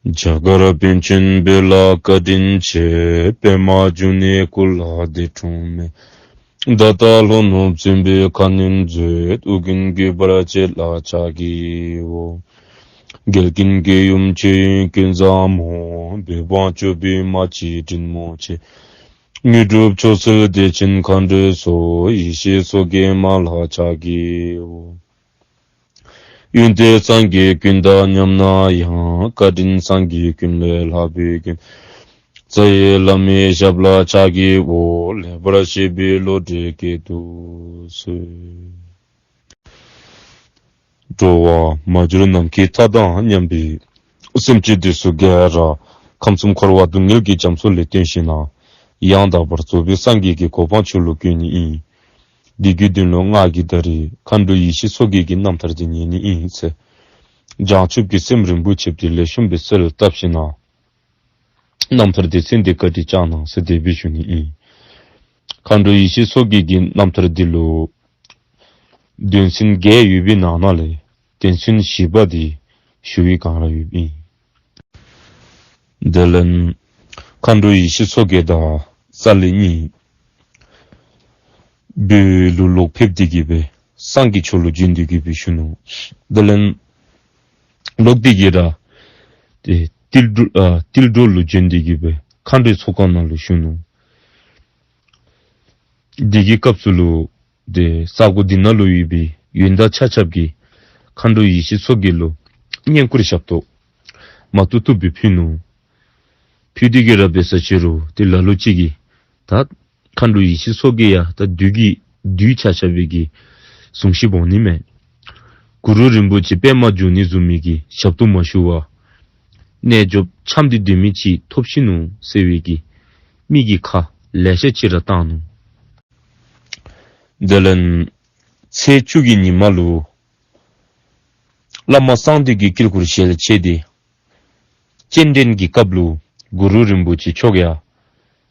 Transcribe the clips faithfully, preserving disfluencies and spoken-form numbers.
རྒྱ་གར་པཎ་ཆེན་བོད་ལ་བཀའ་དྲིན་ཆེ། པདྨ་འབྱུང་གནས་སྐུ་ལ་འདས་འཁྲུངས་མེད། ད་ལྟ་ལྷོ་ནུབ་བཙན་པོའི་ཁ་གནོན་མཛད། ཨོ་རྒྱན་གུས་པར་བྱོན་ལ་ཕྱག་བགྱིའོ། རྒྱལ་ཀུན་གྱི་ཡུམ་མཆོད་ཡོན་ཀུན་བཟང་མོ། བོད་འབངས་སྐྱོབ་པའི་མ་གཅིག་དྲིན་མོ་ཆེ། དངོས་གྲུབ་མཆོག་སྩོལ་བདེ་ཆེན་མཁའ་འགྲོའི་ཚོགས། ཡེ་ཤེས་མཚོ་རྒྱལ་མ་ལ་ཕྱག་བགྱིའོ། ཡོན་ཏན་སངས་རྒྱས་ཀུན་དང་མཉམ་ན་ཡང་། བཀའ་དྲིན་སངས་རྒྱས་ཀུན་ལས་ལྷག་པའི་མགོན། རྩ་བའི་བླ་མའི་ཞབས་ལ་ཕྱག་བགྱིའོ། ལེགས་པར་བཤད་པའི་བློ་གྲོས་བསྐྱེད་དུ་གསོལ། འགྲོ་བ་མ་གྱུར་ནམ་མཁའི་མཐའ་དང་མཉམ་པའི་སེམས་ཅན་འདི་ཚུ་ག་ར་ཁམས་གསུམ་འཁོར་བ་སྡུག་བསྔལ་གྱི་རྒྱ་མཚོ་ལས་བཏོན་ཞིནམ་ལས་ཡང་དག་པར་རྫོགས་པའི་སངས་རྒྱས་ཀྱི་གོ་འཕང་མཆོག་ལུ་བཀོད་ནི་ཨིན། འདི་གི་དོན་ལུ་ང་གིས་ད་རིས་མཁའ་འགྲོ་ཡེ་ཤེས་མཚོ་རྒྱལ་གྱི་རྣམ་ཐར་འདི་ཉན་ནི་ཨིན་ཟེར། བྱང་ཆུབ་ཀྱི་སེམས་རིན་པོ་ཆེ་འདི་ལེགས་ཤོམ་སྦེ་གསལ་བཏབ་ཞིནམ་ལས་རྣམ་ཐར་སྡེ་ཚན་འདི་བཀའ་དྲིན་བསྐྱང་གནང་ཟེར་དེ་སྦེ་ཞུ་ནི་ཨིན། མཁའ་འགྲོ་ཡེ་ཤེས་མཚོ་རྒྱལ་གྱི་རྣམ་ཐར་འདི་ལུ་དོན་ཚན་བརྒྱད་ཡོད་པའི་ནང་ན་ལས་དོན་ཚན་བཞི་པ་འདི་ཞུ་བའི་བསྒང་ར་ཡོདཔ་ཨིན། དེ་ལས་མཁའ་འགྲོ་ཡེ་ཤེས་མཚོ་རྒྱལ་དང་ས་ལེ་གཉིས་བོད་ལུ་ལོག་ཕེབས་ཏེ་གི་སྦེ་སངས་རྒྱས་མཆོག་ལུ་བྱོན་ཏེ་གི་སྦེ་བཞུགས་ནུག། དེ་ལས་ལོག་སྟེ་གི་ར་ཏེ་ཏིལ་འབྲུ་ཨ་ཏིལ་འབྲུ་ལུ་བྱོན་ཏེ་གི་སྦེ་མཁའ་འགྲོའི་ཚོགས་ཁང་ནང་ལུ་བཞུགས་ནུག། དེ་གི་སྐབས་སུ་ལུ་ཏེ་ས་གོ་འདི་ནང་ལུ་ཡོད་པའི་ཡོན་བདག་ཆ་ཁྱབ་ཀྱིས་མཁའ་འགྲོ་ཡེ་ཤེས་མཚོ་རྒྱལ་ལུ་བསྙེན་བཀུར་ཞབས་ཏོག་མ་ཐུབ་ཐུབ་སྦེ་ཕུལ་ནུག། ཕུལ་ཏེ་གི་ར་འབད་ས་ཅིག་རུང་ཏེ་ལ་ལུ་ཅིག་གིས་ད་མཁའ་འགྲོ་ཡེ་ཤེས་མཚོ་རྒྱལ་ཡང་ད་བདུད་ཀྱི་བདུད་ཆ་ཁྱབ་ཀྱིས་བཟུང་ཤི་འོང་ནི་མས། གུ་རུ་རིན་པོ་ཆེ་པདྨ་འབྱུང་གནས་བཟུམ་མའི་གི་ཞབས་ཏོག་མ་ཞུ་བར་རྣལ་འབྱོརཔ་འཆམ་སྟེ་སྡོད་མི་ཅིག་ཐོབ་ཤི་ནུག་ཟེར་བའི་གི་མི་གི་ཁ་ལེ་ཤ་ཅིག་ར་བཏང་ནུག། དེ་ལས་ཚེས་བཅུ་གི་ཉིནམ་ལུ་བླ་མ་གསང་འདུས་ཀྱི་དཀྱིལ་འཁོར་ཞལ་ཕྱེ་སྟེ་སྤྱན་འདྲེན་གྱི་སྐབས་ལུ་གུ་རུ་རིན་པོ་ཆེ་མཆོག་ཡང་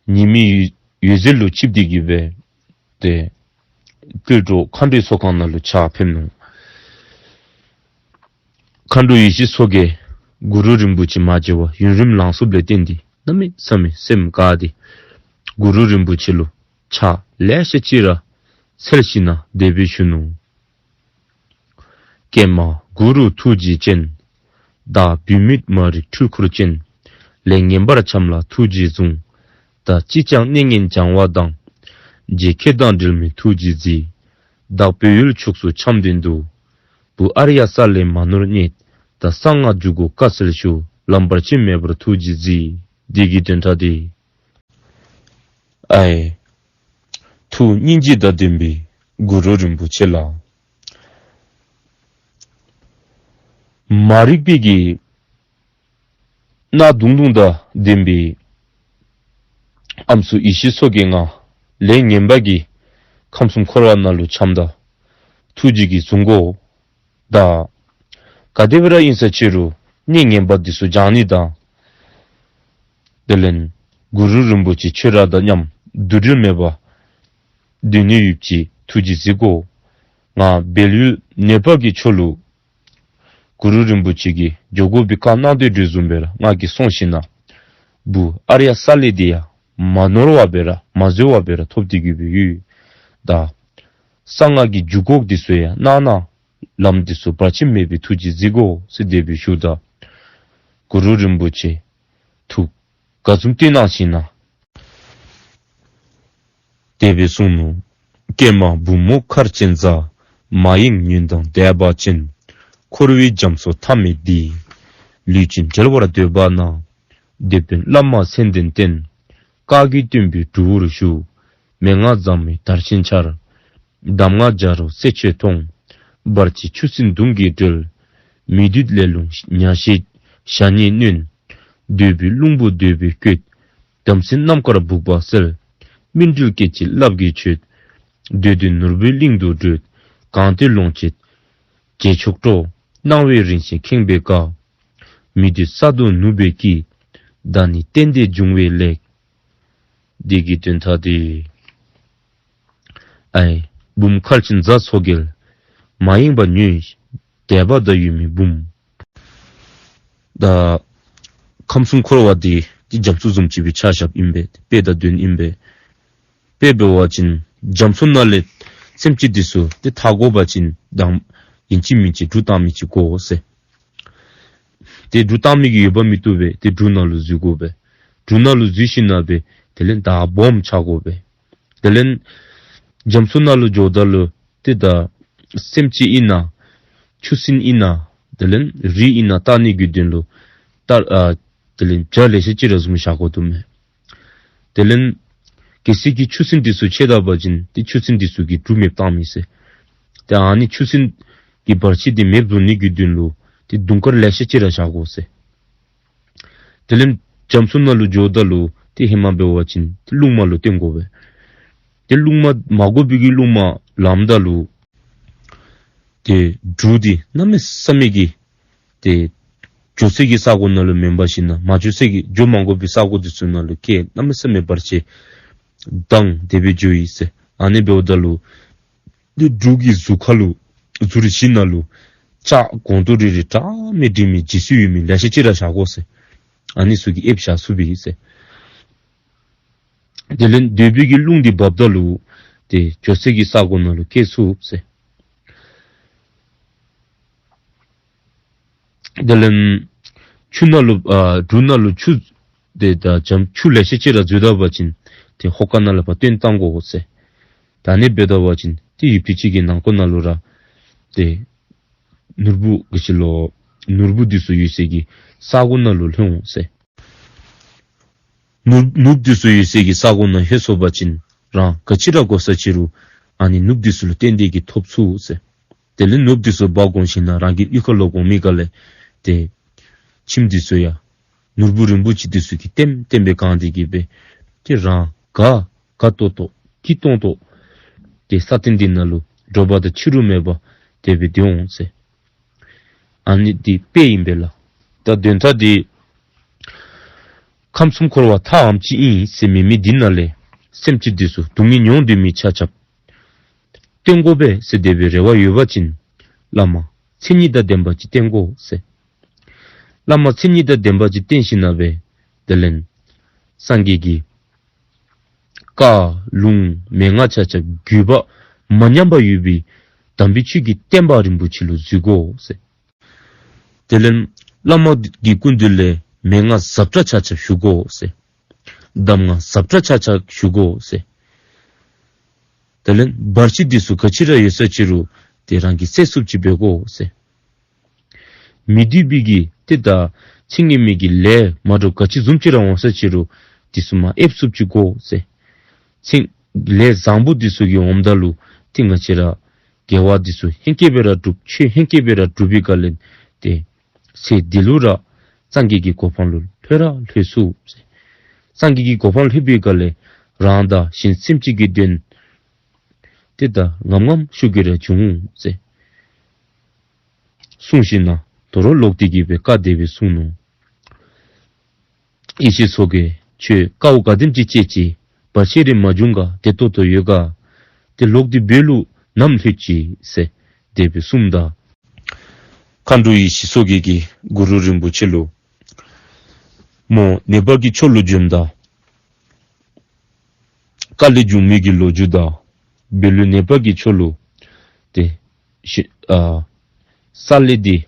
ཉི་མའི་འོད་ཟེར་ལུ་ཆིབས་ཏེ་གི་སྦེ་ཏེ་ཏིལ་འབྲུ་མཁའ་འགྲོའི་ཚོགས་ཁང་ནང་ལུ་ཕྱག་ཕེབས་ནུག། མཁའ་འགྲོ་ཡེ་ཤེས་མཚོ་རྒྱལ་གུ་རུ་རིན་པོ་ཆེ་མ་མཇལ་བར་ཡུན་རིངམོ་ལང་སོཔ་ལས་བརྟེན་ཏེ་གནམ་མེད་ས་མེད་སེམས་དགའ་སྟེ་གུ་རུ་རིན་པོ་ཆེ་ལུ་ཕྱག་ལེ་ཤ་ཅིག་ར་འཚལ་ཞིནམ་ལས་དེ་སྦེ་ཞུ་ནུག། ཀྱེ་མ་གུ་རུ་ཐུགས་རྗེ་ཅན། བདག་བུད་མེད་མ་རིག་འཁྲུལ་འཁོར་ཅན། ལས་ངན་པར་འཁྱམས་ལ་ཐུགས་རྗེས་བཟུང་། བདག་ཅིས་ཀྱང་གནས་ངན་སྦྱང་བ་དང་། རྗེ་ཁྱེད་དང་འབྲལ་མེད་ཐུགས་རྗེས་གཟིགས། བདག་བོད་ཡུལ་ཕྱོགས་སུ་འཁྱམས་དོན་དུ། བུ་ཨཱརྱ་ས་ལེ་མ་ནོར་རྙེད། བདག་གསང་སྔགས་འཇུག་སྒོ་དཀའ་སེལ་ཞུ། ལམ་བར་ཆད་མེད་པར་ཐུགས་རྗེས་གཟིགས། འདི་གི་དོན་དག་འདི་ཨའི་ཐུགས་སྙིང་རྗེ་དང་ལྡན་པའི་གུ་རུ་རིན་པོ་ཆེ་ལགས། མ་རིག་པའི་གི་མནའ་དུང་དུང་དང་ལྡན་པའི་ཨམ་སྲུ་ཡེ་ཤེས་མཚོ་རྒྱལ་ང་ལས་ངན་པ་གི་ཁམས་གསུམ་འཁོར་བ་ནང་ལུ་འཁྱམས་ད་ཐུགས་རྗེ་གིས་བཟུང་དགོ། ད་ག་དེ་སྦེ་ར་ཨིན་ས་ཅིག་རུང་གནས་ངན་པ་འདི་ཚུ་སྦྱང་ནི་དང་དེ་ལས་གུ་རུ་རིན་པོ་ཆེ་ཁྱོད་ར་དང་མཉམ་འདུ་འབྲལ་མེད་པར་སྡོད་ནི་ཡོདཔ་ཅིག་ཐུགས་རྗེས་གཟིགས་དགོ། ང་བལ་ཡུལ་ནེ་པཱལ་གྱི་ཕྱོགས་ལུ་གུ་རུ་རིན་པོ་ཆེ་གིས་འགྱོ་དགོ་པའི་བཀའ་གནང་དོ་བཟུམ་སྦེ་ར་ང་གིས་སོང་ཞིནམ་ལས་བུ་ཨཱརྱ་ས་ལེ་འདི་ཡང་མ་ནོར་བར་སྦེ་ར་མ་འཛོལ་བར་སྦེ་ར་ཐོབ་སྟེ་གི་སྦེ་ཡོད། ད་གསང་སྔགས་ཀྱི་འཇུག་སྒོ་འདི་ཚུ་ཡང་གནང་གནང་། ལམ་འདི་ཚུ་བར་ཆད་མེད་པའི་ཐུགས་རྗེས་གཟིགས་དགོ་ཟེར་དེ་སྦེ་ཞུཝ་ད་གུ་རུ་རིན་པོ་ཆེ་ཐུགས་དགའ་འཛུམ་སྟོན་གནང་ཞིནམ་ལས་དེ་སྦེ་གསུངས་ནུག། ཀྱེ་མ་བུ་མོ་མཁར་ཆེན་གཟའ། མ་ཡེངས་ཉོན་དང་དད་པ་ཅན། འཁོར་བའི་རྒྱ་མཚོ་མཐའ་མེད་འདི། ལུས་ཅན་བསྒྲལ་བར་འདོད་པ་ན། དེད་དཔོན་བླ་མ་མཚན་ལྡན་བསྟེན། བཀའ་བརྒྱུད་སྟོན་པའི་སྒྲུབ་པོར་ཞུགས། མན་ངག་གཙང་མའི་དར་ཆེན་འཕྱར། གདམས་ངག་སྦྱར་རུང་གསེར་ཕྱེ་མཐོང་། བར་ཆད་ཆུ་སྲིན་མདུང་གིས་བསྒྲལ། མི་འདོད་ལས་རླུང་ཉ་ཤེད་ཞ་སྙེད་གནོན། འདོད་པའི་རླུང་བུ་འདོད་པས་བསྐྱོད། དམ་སྲི་རྣམ་དཀར་སྦུག་པ་སེལ། སྨིན་གྲོལ་སྐད་ཅིག་རླབས་ཀྱིས་ཆོད། འདོད་དོན་ནོར་བུའི་གླིང་དུ་བགྲོད། གང་འདོད་ལོངས་སྤྱོད་རྒྱལ་མཆོག་སྤྲོ། སྣང་བའི་རིན་ཆེན་ཁེངས་པས་དགའ། མི་འདོད་ས་རྡོ་ནུབ་པའི་སྐྱིད། བདག་ནི་གཏན་བདེ་འབྱུང་བའི་ལེགས། འདི་གི་དོན་དག་འདི་ཨའི་བུམོ་མཁར་ཆེན་གཟའ་མཚོ་རྒྱལ། མ་ཡེངས་པར་ཉོན། དད་པ་དང་ཡུམ་མི་བུམོ། ད་ ཁམས་གསུམ་འཁོར་བ་འདི་ཏེ་རྒྱ་མཚོ་བཟུམ་ཅིག་སྦེ་ཆ་བཞགཔ་ཨིན་པས། དཔེ་དང་དོན་ཨིན་པས། དཔེ་འབད་བ་ཅིན་རྒྱ་མཚོ་ནང་ལས་སེམས་ཅན་འདི་ཚུ་ཏེ་ཐར་དགོ་པ་ཅིན་དང་ཨིན་ཅི་མིན་ཅི་གྲུ་བཏང་མི་ཅིག་དགོ་ཟེར། ཏེ་གྲུ་བཏང་མི་གི་འོས་འབབ་མི་བཏུབ་པས། ཏེ་གྲུ་ནང་ལུ་འཛུལ་དགོ་པས། གྲུ་ནང་ལུ་འཛུལ་ཞིནམ་ལས་དེ་ལས་མདའ་སྦོམ་རྐྱབ་དགོ་པས། དེ་ལས་རྒྱ་མཚོ་ནང་ལུ་འགྱོཝ་ད་ལུ་ཏེ་ད་སེམས་ཅན་ཨིན་ན་ཆུ་སྲིན་ཨིན་ན་དེ་ལས་རི་ཨིན་ན་བལྟ་ནི་གི་དོན་ལུ་ད་ཨ་དེ་ལས་བྱ་ལེ་ཤ་ཅིག་ར་བཟུང་བཞག་དགོ་དོ་མས། དེ་ལས་གལ་སྲིད་ཀྱི་ཆུ་སྲིན་འདི་ཚུ་ཆད་ད་པ་ཅིན་ཏེ་ཆུ་སྲིན་འདི་ཚུ་གིས་གྲུ་མེདཔ་བཏང་མི་ཟེར། ཏེ་ཨ་ནི་ཆུ་སྲིན་གྱི་བར་ཆད་འདི་མེདཔ་བཟོ་ནི་གི་དོན་ལུ་ཏེ་དུང་དཀར་ལེ་ཤ་ཅིག་ར་བཞག་དགོ་ཟེར། དེ་ལས་རྒྱ་མཚོ་ནང་ལུ་འགྱོཝ་ད་ལུ་ཏེ་ཧེ་མ་འབད་བ་ཅིན་ཏེ་རླུང་མ་ལུ་བརྟེན་དགོ་པས། ཏེ་རླུང་མ་མ་དགོ་པའི་གི་རླུང་མ་ལངམ་ད་ལུ་ཏེ་གྲུ་འདི་གནམ་མེད་ས་མེད་ཀྱི་ཏེ་འགྱོ་སའི་གི་ས་གོ་ནང་ལུ་མེན་པར་ཞིནམ་ལས་མ་འགྱོ་སའི་གི་འགྱོ་མ་དགོ་པའི་ས་གོ་འདི་ཚུ་ནང་ལུ་ཁེ་གནམ་མེད་ས་མེད་བར་ཆད་དང་དེ་སྦེ་འགྱོ་ཡི་ཟེར། ཨ་ནི་འབདཝ་ད་ལུ་ཏེ་གྲུ་གི་ཟུར་ཁ་ལུ་ཟུར་བཞི་ནང་ལུ་ལྕགས་གོང་དུ་རི་རི་བཀྲ་མི་འདྲི་མི་ཇི་སུ་ཡོད་མི་ལེ་ཤ་ཅིག་ར་བཞག་དགོ་ཟེར། ཨ་ནི་ཚུ་གིས་ཨེབ་བཞག་ཚུགས་པས་ཟེར། དེ་ལས་འདོད་པའི་གི་རླུང་འདི་འབབ་ད་ལུ་ཏེ་འགྱོ་སའི་གི་ས་གོ་ནང་ལུ་སྐྱེལ་ཚུགས་ཟེར། དེ་ལས་ཆུ་ནང་ལུ་ཨ་གྲུ་ནང་ལུ་ཆུ་ཏེ་ད་འཇམ་ཆུ་ལེ་ཤ་ཅིག་ར་འཛུལ་ད་པ་ཅིན་ཏེ་ཧོ་ཀ་ནང་ལུ་ཕར་བཏོན་བཏང་དགོ་ཟེར། ད་ཨ་ནི་འབད་ད་པ་ཅིན་ཏེ་ཡུདཔ་ཐེངས་ཅིག་གི་ནང་འཁོད་ནང་ལུ་ར་ཏེ་ནོར་བུ་ག་ཅི་ལོ་ནོར་བུ་འདི་ཚུ་ཡོད་སའི་གི་ས་གོ་ནང་ལུ་ལྷོད་འོང་ཟེར། ནོར་ནོར་འདི་ཚུ་ཡོད་སའི་གི་ས་གོ་ནང་ལྷོད་སོང་པ་ཅིན་རང་ག་ཅི་ར་དགོ་ས་ཅི་རུང་ཨ་ནི་ནོར་འདི་ཚུ་ལུ་བརྟེན་ཏེ་གིས་ཐོབ་ཚུགས་ཟེར། དེ་ལས་ནོར་འདི་ཚུ་འབག་འོང་ཞིནམ་ལས་རང་གི་གཡུས་ཁ་ལོག་འོང་མི་ག་ལས་ཏེ་ཁྱིམ་འདི་ཚུ་ཡང་ནོར་བུ་རིན་པོ་ཆེ་འདི་ཚུ་གིས་ལྟེམ་ལྟེམ་སྦེ་གང་སྟེ་གིས་སྦེ་ཏེ་རང་དགའ་དགའ་ཏོག་ཏོ་སྐྱིད་ཏོང་ཏོ་ཏེ་ས་སྟེང་འདི་ནང་ལུ་འགྱོ་བ་དང་ཕྱི་རུ་མེད་པར་དེ་སྦེ་སྡོད་འོང་ཟེར། ཨ་ནི་འདི་དཔེ་ཨིན་པས་ལགས། ད་དོན་དག་འདི་ཁམས་གསུམ་འཁོར་བ་མཐའ་ཨ་ནེམ་ཅིག་ཨིན་ཟེར་མི་མི་འདི་ནང་ལས་སེམས་ཅན་འདི་ཚུ་སྡུག་བསྔལ་མྱོང་སྡོད་མི་ཆ་ཁྱབ་བསྟེན་དགོ་པས་ཟེར་དེ་སྦེ་རེ་བ་ཡོད་པ་ཅིན་བླ་མ་མཚན་ཉིད་དང་ལྡན་པ་ཅིག་བསྟེན་དགོ་ཟེར། བླ་མ་མཚན་ཉིད་དང་ལྡན་པ་ཅིག་བསྟེན་ཞིནམ་ལས་དེ་ལས་སངས་རྒྱས་ཀྱི་བཀའ་ལུང་མན་ངག་ཆ་ཁྱབ་བརྒྱུད་པ་མ་ཉམས་པ་ཡོད་པའི་དམ་པའི་ཆོས་ཀྱི་བསྟན་པ་རིན་པོ་ཆེ་ལུ་འཛུལ་དགོ་ཟེར། དེ་ལས་བླ་མ་གི་སྐུ་མདུན་ལས་མན་ངག་ཟབ་དྲགས་ཆ་ཁྱབ་ཞུ་དགོ་ཟེར། གདམས་ངག་ཟབ་དྲགས་ཆ་ཁྱབ་ཞུ་དགོ་ཟེར། དེ་ལས་བར་ཆད་འདི་ཚུ་ག་ཅི་ར་ཡོད་ས་ཅི་རུང་ཏེ་རང་གིས་སེལ་ཚུགསཔ་ཅིག་འབད་དགོ་ཟེར། མི་འདོད་པའི་གི་ཏེ་ད་ཚེ་སྔོན་མའི་གི་ལས་མ་འདྲཝ་ག་ཅི་བཟུམ་ཅིག་ར་འོང་ས་ཅི་རུང་འདི་ཚུ་མར་ཨེབ་ཚུགསཔ་ཅིག་དགོ་ཟེར། ཚེ་ལས་བཟང་པོ་འདི་ཚུ་གི་འོངམ་ད་ལུ་ཏེ་ང་བཅས་ར་དགེ་བ་འདི་ཚུ་ཧེང་སྐལ་སྦེ་ར་སྒྲུབ་ཆོས་ཧེང་སྐལ་སྦེ་ར་སྒྲུབ་པའི་སྒང་ལས་ཏེ་ཚེ་འདི་ལུ་ར་སངས་རྒྱས་ཀྱི་གོ་འཕང་ལུ་ལྷོད་ར་ལྷོད་ཚུགས་ཟེར། སངས་རྒྱས་ཀྱི་གོ་འཕང་ལྷོད་པའི་སྒང་ལས་རང་དང་གཞན་སེམས་ཅན་གྱི་དོན་ཏེ་ད་ངམ་ངམ་ཤུགས་ཀྱིས་ར་འབྱུང་འོང་ཟེར་གསུངས་ཞིནམ་ལས་དོ་རུང་ལོག་སྟེ་གིས་སྦེ་བཀའ་དེ་སྦེ་གསུངས་ནུག། ཡེ་ཤེས་མཚོ་རྒྱལ་ཁྱོད་དཀའ་བ་ག་དེམ་ཅིག་སྤྱད་ཅི། བར་ཆད་རེ་མ་བྱུང་ག་བདེ་ཏོག་ཏོ་ཡོད་ག། ཏེ་ལོག་སྟེ་བོད་ལུ་ནམ་ལྷོད་ཅི་ཟེར་དེ་སྦེ་གསུངམ་ད་མཁའ་འགྲོ་ཡེ་ཤེས་མཚོ་རྒྱལ་གྱིས་གུ་རུ་རིན་པོ་ཆེ་ལུ་མོ་ནེ་པཱལ་གྱི་ཕྱོགས་ལུ་བྱོནམ་ད་དཀའ་ལས་བྱུང་མི་གི་ལོ་རྒྱུས་དང་བོད་ལུ་ནེ་པཱལ་གྱི་ཕྱོགས་ལུ་ཏེ་ཤི་ཨ་ས་གླེ་འདི་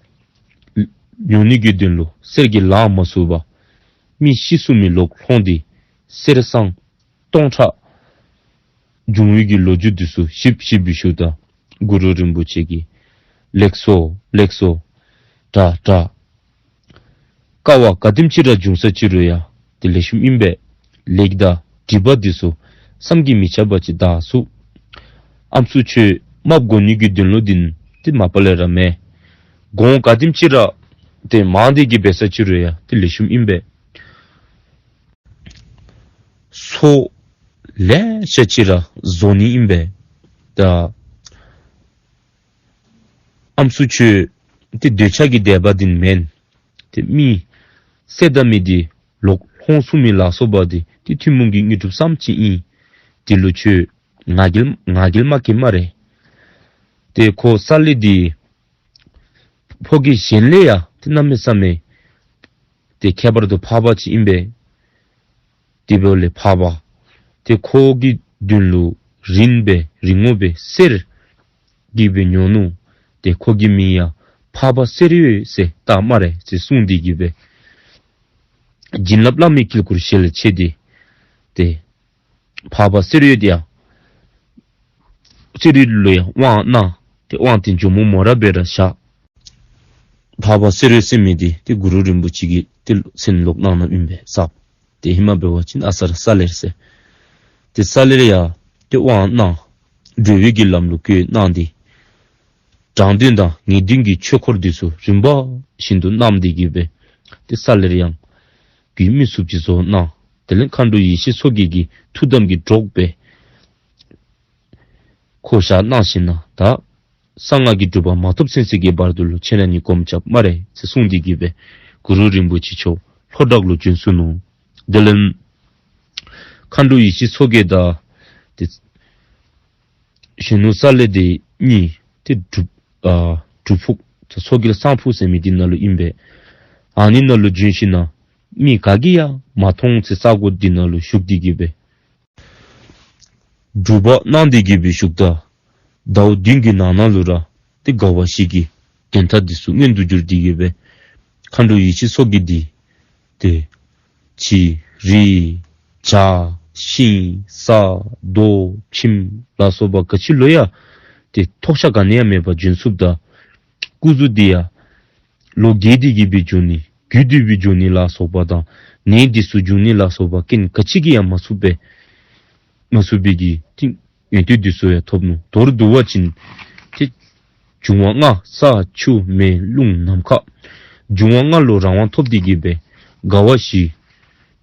ཉོ་ནི་གི་དོན་ལུ་གསེར་གྱི་ལཱ་མ་ཚུགས་པར་མི་ཤི་སོང་མི་ལོག་ལྷོངས་ཏེ་གསེར་སྲང་སྟོང་ཕྲག་བྱུང་བའི་གི་ལོ་རྒྱུས་འདི་ཚུ་ཞིབ་ཞིབ་སྦེ་ཞུཝ་ད་གུ་རུ་རིན་པོ་ཆེ་གིས་ལེགས་སོ་ལེགས་སོ། དྲག་དྲག། དཀའ་བ་ག་དེམ་ཅིག་ར་བྱུང་ས་ཅི་རུང་ཡང་ཏེ་ལེགས་ཤོམ་ཨིན་པས། ལེགས་དང་སྒྲིབ་པ་འདི་ཚུ་བསམ་གྱིས་མི་ཁྱབ་པ་ཅིག་དག་ཚུགས། ཨམ་སྲུ་ཁྱོད་རྨགཔ་དགོ་ནི་གི་དོན་ལུ་འདི་ཏེ་མ་པ་ལས་ར་མེན། གོང་ག་དེམ་ཅིག་ར་ཏེ་མང་སྟེ་གིས་འབད་ས་ཅི་རུང་ཡང་ཏེ་ལེགས་ཤོམ་ཨིན་པས། སོ་ལེ་ཤ་ཅིག་ར་བཟོ་ནི་ཨིན་པས། ད་ཨམ་སྲུ་ཁྱོད་ཏེ་འདོད་ཆགས་ཀྱི་དད་པ་འདི་མེན། ཏེ་མི་གསད་ད་མི་འདི་ལོག་ལྷོངས་སོང་མི་ལ་སོགས་པ་འདི་ཏེ་ཐུན་མོང་གི་དངོས་གྲུབ་ཙམ་ཅིག་ཨིན། འདི་ལུ་ཁྱོད་ང་རྒྱལ་ང་རྒྱལ་མ་བསྐྱེད་སྨ་རེ། ཏེ་ཁོ་ས་གླེ་འདི་ཕོ་སྐྱེས་གཞན་ལས་ཡང་ཏེ་གནམ་མེད་ས་མེད་ ཏེ་ཁྱད་པར་དུ་འཕགས་པ་ཅིག་ཨིན་པས། དེ་འབདཝ་ལས་འཕགས་པ་ཏེ་ཁོ་གི་མདུན་ལུ་རིངམ་སྦེ་རིང་མོ་སྦེ་གསེར་གྱིས་སྦེ་ཉོ་ནུག། ཏེ་ཁོ་གི་མིང་ཡང་འཕགས་པ་གསེར་འོད་ཟེར་བཏགས་སྨ་རེ་ཟེར་གསུངས་ཏེ་གི་སྦེ་བྱིན་རླབས་བླ་མའི་དཀྱིལ་འཁོར་ཞལ་ཕྱེ་སྟེ་ཏེ་འཕགས་པ་གསེར་འོད་དེ་ཡང་གསེར་འོད་ལུ་ཡང་དབང་གནང་། ཏེ་དབང་དེ་ཇོ་མོ་མོ་ར་བེ་ར་བཞག། འཕགས་པ་གསེར་འོད་ཟེར་མི་དེ་ཏེ་གུ་རུ་རིན་པོ་ཆེ་གིས་ཏེ་མཚན་ལོག་གནང་གནངམ་ཨིན་པས་ཟེར། ཏེ་ཧེ་མ་འབད་བ་ཅིན་ཨ་ས་ར་ས་ལེར་ཟེར། ཏེ་ས་ལེར་ཡང་ཏེ་དབང་གནང་། འགྲོ་བའི་གི་ལམ་ལུ་བཀོད་གནང་སྟེ་དྲང་དོན་དང་ངེས་དོན་གྱི་ཆོས་འཁོར་འདི་ཚུ་རིམ་པ་བཞིན་དུ་གནང་སྟེ་གི་སྦེ་ཏེ་ས་ལེར་ཡང་རྒྱུད་སྨིན་སུ་ཅིག་བཟོ་གནང་། དེ་ལས་མཁའ་འགྲོ་ཡེ་ཤེས་མཚོ་རྒྱལ་གྱིས་ཐུགས་དམ་གྱི་གྲོགས་སྦེ་བསྐོ་བཞག་གནང་ཞིནམ་ད་གསང་སྔགས་ཀྱི་སྒྲུབ་པ་མ་ཐོབ་ཚུན་ཚོད་ཀྱི་བར་དུ་ལུ་ཁྱེད་ར་གཉིས་སྒོམ་རྐྱབ་སྨ་རེ་ཟེར་གསུངས་ཏེ་གི་སྦེ་གུ་རུ་རིན་པོ་ཆེ་མཆོག་ལྷོ་བྲག་ལུ་བྱོན་སོ་ནུག། དེ་ལས་མཁའ་འགྲོ་ཡེ་ཤེས་མཚོ་རྒྱལ་དང་ཏེ་གཞོན་ནུ་ས་ལེ་དེ་གཉིས་ཏེ་སྒྲུབ་ཨ་སྒྲུབ་ཕུག་ཏེ་མཚོ་རྒྱལ་གསང་ཕུག་ཟེར་མི་འདི་ནང་ལུ་ཨིན་པས། ཨ་ནི་ནང་ལུ་བྱོན་ཞིནམ་མི་ག་གིས་ཡང་མ་མཐོང་ཚེ་ས་གོ་འདི་ནང་ལུ་བཞུགས་ཏེ་གི་སྦེ་སྒྲུབ་པ་གནང་སྟེ་གི་སྦེ་བཞུགསཔ་ད་ཟླཝ་བདུན་གྱི་ནང་ན་ལུ་ར་ཏེ་དགའ་བ་བཞི་གི་དོན་དག་འདི་ཚུ་མངོན་དུ་གྱུར་ཏེ་གི་སྦེ་མཁའ་འགྲོ་ཡེ་ཤེས་མཚོ་རྒྱལ་འདི་ཏེ་བྱི་རི་བྱ་ཤིང་ས་རྡོ་ཁྱིམ་ལ་སོགས་པ་ག་ཅི་ལུ་ཡང་ཏེ་ཐོགས་ཤ་ག་ནི་ཡང་མེད་པར་བྱོན་ཚུགསཔ་ད་སྐུ་གཟུགས་འདི་ཡང་ལོ་རྒས་ཏེ་གི་སྦེ་འགྱོ་ནི་རྒུད་དེ་སྦེ་འགྱོ་ནི་ལ་སོགས་པ་དང་ནད་འདི་ཚུ་འབྱུང་ནི་ལ་སོགས་པ་རྐྱེན་ག་ཅི་གིས་ཡང་མ་ཚུགས་པས། མ་ཚུགས་པའི་གི་ཏེ་ཡོན་ཏན་འདི་ཚུ་ཡང་ཐོབ་ནུག། མདོར་བསྡུ་བ་ཅིན་ཏེ་འབྱུང་བ་ལྔ་ས་ཆུ་མེ་རླུང་ནམ་མཁའ་འབྱུང་བ་ལྔ་ལུ་རང་དབང་ཐོབ་སྟེ་གི་སྦེ་དགའ་བ་བཞི་